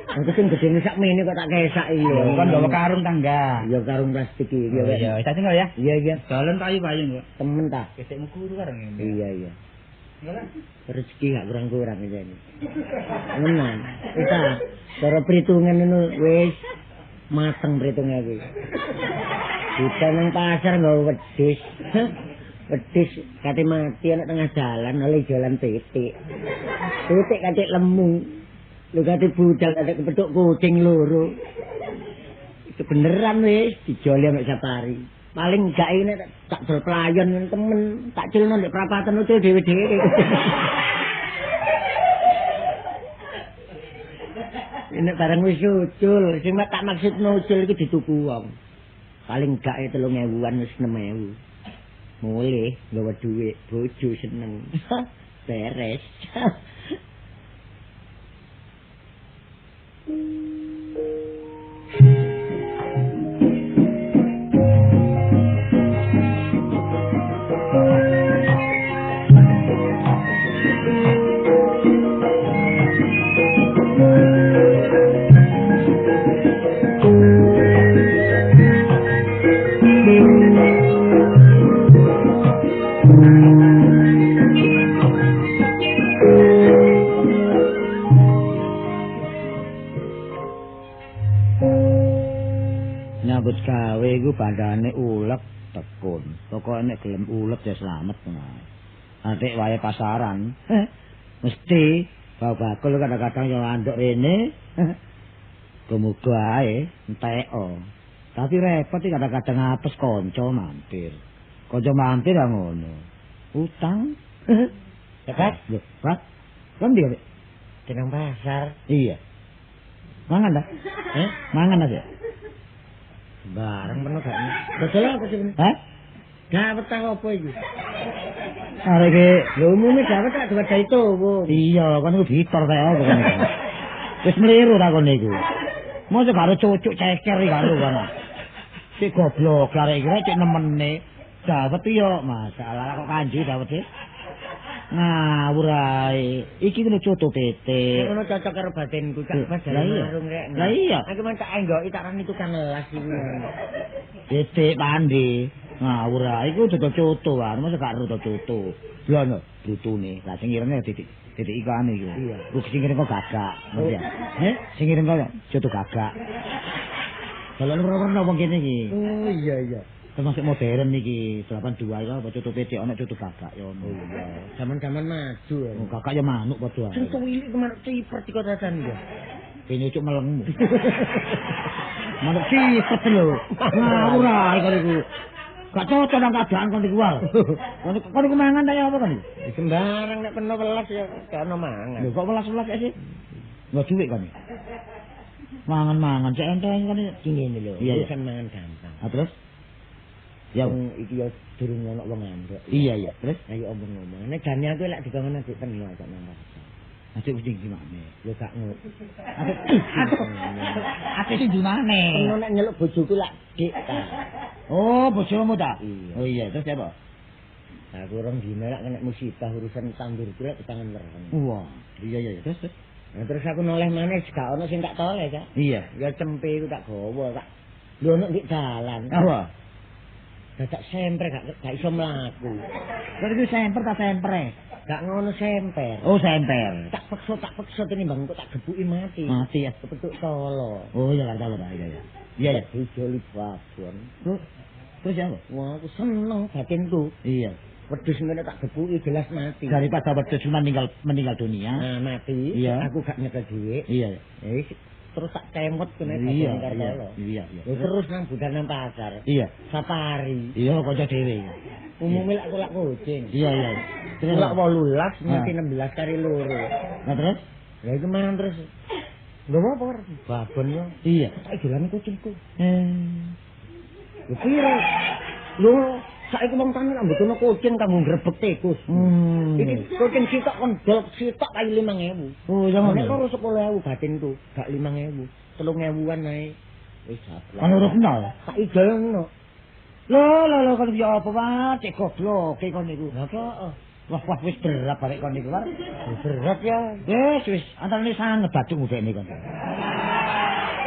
Aku sing gedene sak mene kok tak kesak iki. Kon gawa karung tangga. Iya karung plastik iki. Iya, wis tak tinggal ya. Iya iya. Dolen payu-payu kok. Temen ta. Pitikmu guru bareng ngene. Iya iya. Rezeki gak kurang-kurang ini. Temenan. Wis ta. Cara perhitungan ngono wis mateng perhitungan iki. Bukan nang pasar nggawa wedhus. Wedhus kate mati ana tengah jalan oleh jalan pitik. Pitik kate lemu. Lho kate budal kate kepethuk kucing loro. Itu beneran wis dijoli ambek Sapari. Paling gak ini tak dol pelayon temen, tak culno ndek prapatan ucul dhewe-dhewe. Ini barang wis ucul, sing tak maksudno ucul iki dituku wong. Paling gak 3000-an wis 6000. Mulih nggawa dhuwit, bojo seneng. Beres. Nyambut gawe iku bandane ulek tekun. Pokoke nek gelem ulek ya slamet ngono. Atik wae pasaran. Mesti bakul kadang-kadang yo anduk rene. Muga-muga ae enteko. Tapi repot iki kadang-kadang apes kanca mampir. Kanca mampir ya ngono. Utang. Cepat. Lho, Pak. Kon ndi, Pak? Nang pasar. Iya. Mangan ta? Heh? Mangan ta, Sik? Bareng peno gak. Dodol apa sih? Hah? Dawet ta apa iki? Arek iki lho umume dawet tak diwadahi tuwo. Iya, kon iku ditor kaya apa kon iku. Wis meliru ta kon iku. Mosok karo cucuk ceker iki karo kono. Sik goblok arek iki cek nemene. Dawet yo masalah kok kanji dawet e. Ngawur ae. Iki kudu coto pitik. Ngono cocok karo batinku cak Mas marung rek. Lah iya. Aku men tak enggoki tak rani tukang las iku. Pitik pandi. Ngawur ae iku dodol coto wae, mosok gak ro coto. Lho ono brutune. Lah sing irenge titik titik ikane iku. Iya. Ku sing ireng kok gagak, ngerti ya? Heh, sing ireng kok coto gagak. Dalan werna-werna wong kene iki. Oh iya iya. Termasuk modern iki 82 iku apa coto pitik ana coto gagak ya ono. Oh iya. Zaman-zaman maju ya. Oh, gagak ya manuk padha ae. Sing tuwilik manuk cipret iki kota-tan ya. Kene cuk melengmu. Manuk cipret lho. Ngawur ae kok iku. Gak cocok nang keadaan kon iku wae. Kon iku mangan ta ya apa kon iku? Sembarang nek peno welas ya gak ono mangan. Lho kok welas-welas sih? Enggak duit kon. Mangan-mangan cek enteng kon iki ngene lho. Urusan mangan gampang. Ah terus? Ya iki ya durung ono wong ngandhek. Iya iya, terus ayo omong-omong. Nek jane aku lek dibangun adik peno gak nang pasar. Adik wis ndi maneh? Lho gak ngono. Adik sing ndi maneh? Peno nek nyeluk bojoku lak dik ta. Oh, bojomu ta? Iya. Oh iya, terus apa? Aku rong dina lak kena musibah urusan tandur lak dipangan wereng. Wah, iya iya terus terus. Nah, terus aku noleh maneh gak ono sing tak toleh, Kak. Iya. Ya cempe iku tak gawa, Kak. Lho ono ndek dalan. Apa? Dadak sempre gak iso mlaku. Kok iku semper ta sempre? Gak ngono semper. Oh, semper. Tak paksa tinimbang kok tak gebuki mati. Mati ya. Kepethuk tolo. Oh iya gak tahu iya iya. Iya iya. Dijoli babon. Terus ya apa? Wah, aku seneng batinku. Iya. Wedhus ngene tak gebuki jelas mati. Daripada wedhus cuma meninggal dunia. Nah, mati. Iya. Aku gak nyekel dhuwit. Iya. Wis terus tak kemot kene iya, karo iya, iya, iya. Terus nang budal nang pasar. Iya. Safari. Iya, kanca dhewe. Umume lak kulak kucing. Iya, iya. Terus lak 18 nganti 16 kari loro. Lah terus? Lah iku mangan terus. Lho apa babon yo? Iya. Tak idolane kucingku. Eh. Lho piro? Lho saiki wong tani lak mbutuhno kucing kanggo ngrebek tikus. Iki kucing sitok kon dol sitok kayu 5000. Oh, iya ngono. Nek loro 10000 batinku, gak 5000. 3000-an ae. Wis sablak. Kan ora kenal. Tak idolno. Lho lho lho kon ya apa wae cek gobloke kon niku. Lah kok wah wah wis berat barek kon niku. Berat ya. Wis wis antarane sanget badung udekne kon.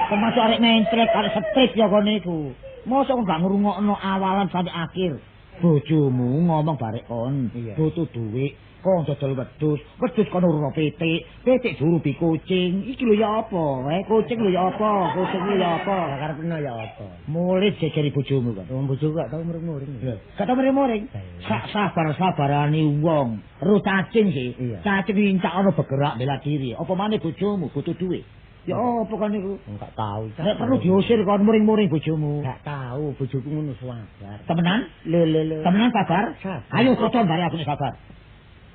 Termasuk arek mencret, arek setrik ya kon niku. Mosok gak ngrungokno awalan sampai akhir. Bojomu ngomong barek kon, butuh dhuwit, kon dodol wedhus, wedhus kon urung pitik, pitik diurupi kucing. Iki lho ya apa? Kucing lho ya apa? Kucing lho ya apa? Lah karepno ya apa? Mulih jejeri bojomu kon. Wong bojoku gak tau muring-muring. Lho, gak tau muring-muring. Sak sabar-sabarane wong, ro cacing sih. Cacing lincak ono bergerak bela diri. Apa maneh bojomu butuh dhuwit? Ya apa kon niku? Enggak tahu. Nek perlu diusir kon muring-muring bojomu. Enggak tahu, bojoku ngono sabar. Temenan? Lho lho lho. Temenan sabar? Ayo toton bare aku nek sabar.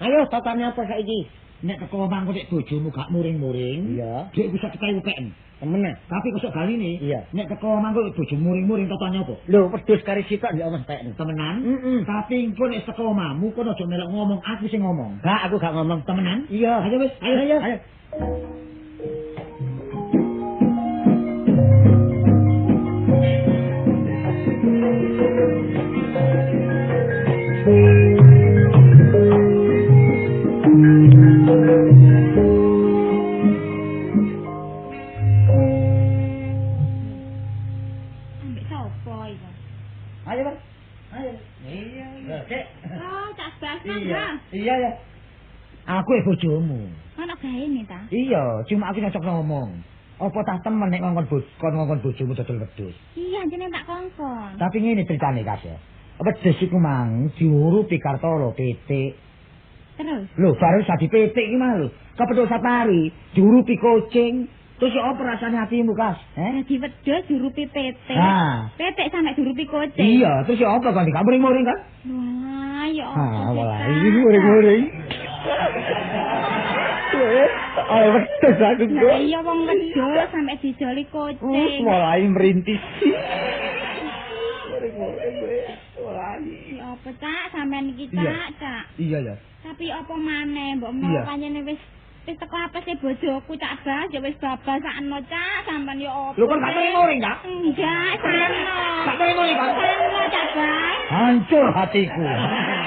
Ayo totone apa saiki? Nek teko omahku nek bojomu gak muring-muring, iya. Dik bisa cekai UPN. Temenan. Tapi kosok galine, iya. Nek teko omahku bojomu muring-muring totone apa? Lho, wedhus kari sitok ndek omah peken. Temenan? Tapi engko nek teko omahmu kono aja melok ngomong, aku sing ngomong. Gak, aku gak ngomong. Temenan? Iya. Ayo wis, ayo ayo. Ambek sapa iku? Ayo, Bang. Ayo. Iya, iya. Cek. Oh, Cak Bas mangga. Iya, ya. Aku e bojomu. Ono gaene ta? Iya, cuma aku cocok ngomong. Apa tah temen nek ngongkon bojomu dodol wedhus? Iya, jeneng tak kongkon. Tapi ngene critane Kas ya. Wedhus iku mang diurupi Kartolo pitik. Terus? Lho, baru dadi pitik iki mah lho. Kepethuk safari, diurupi kucing. Terus ya apa rasane hatimu, Kas? Eh, dadi wedhus diurupi pitik. Nah. Pitik sampe diurupi kucing. Iya, terus ya apa kon dikamuring-muring kan? Wah, ya apa? Ah, walah, iki muring-muring. Oleh wedhus aku kok. Lah iya wong wedhus sampe dijoli kucing. Mulai merintis. Mulai. Ya apa Cak, sampean iki Cak, Cak. Iya ya. Tapi apa maneh mbok menawa pancene wis teko apese bojoku Cak Bas ya wis babal sakno Cak, sampean ya apa. Lho kon gak terima Cak? Enggak, sakno. Gak terima Kak. Sakno Cak Bas. Hancur hatiku.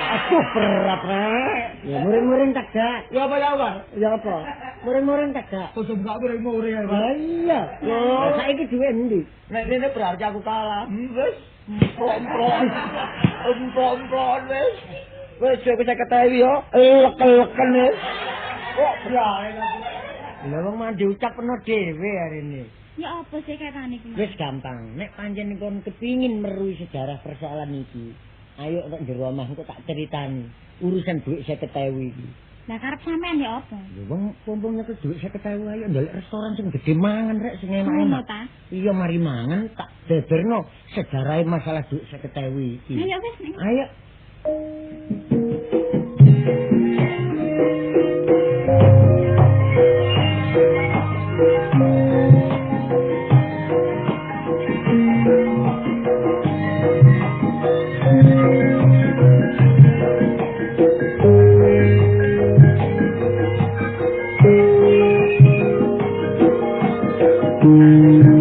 Aduh berat rek. Ya muring-muring tak gak. Ya apa ya apa? Ya apa? Muring-muring tak gak. Kok gak muring-muring ya, Pak? Iya. Lho, saiki duwe endi? Nek ngene berarti aku kalah. Wis. Emplon-emplon. Emplon-emplon wis. Wis aku 50.000 yo. Lek-leken wis. Kok brae aku. Lha wong mandi ucapno dhewe arene. Ya apa sih kaitane iki? Wis gampang. Nek pancen kon kepingin meruhi sejarah persoalan iki, ayo nek jero omah engko tak critani urusan dhuwit 50.000 iki. Lah karep sampean ya apa? Lho wong pompong nyekel dhuwit 50.000 ayo ndelok restoran sing gedhe mangan rek sing enak-enak. Iya mari mangan tak beberno sejarahe masalah dhuwit 50.000 iki. Ayo wis. Ayo. Thank you.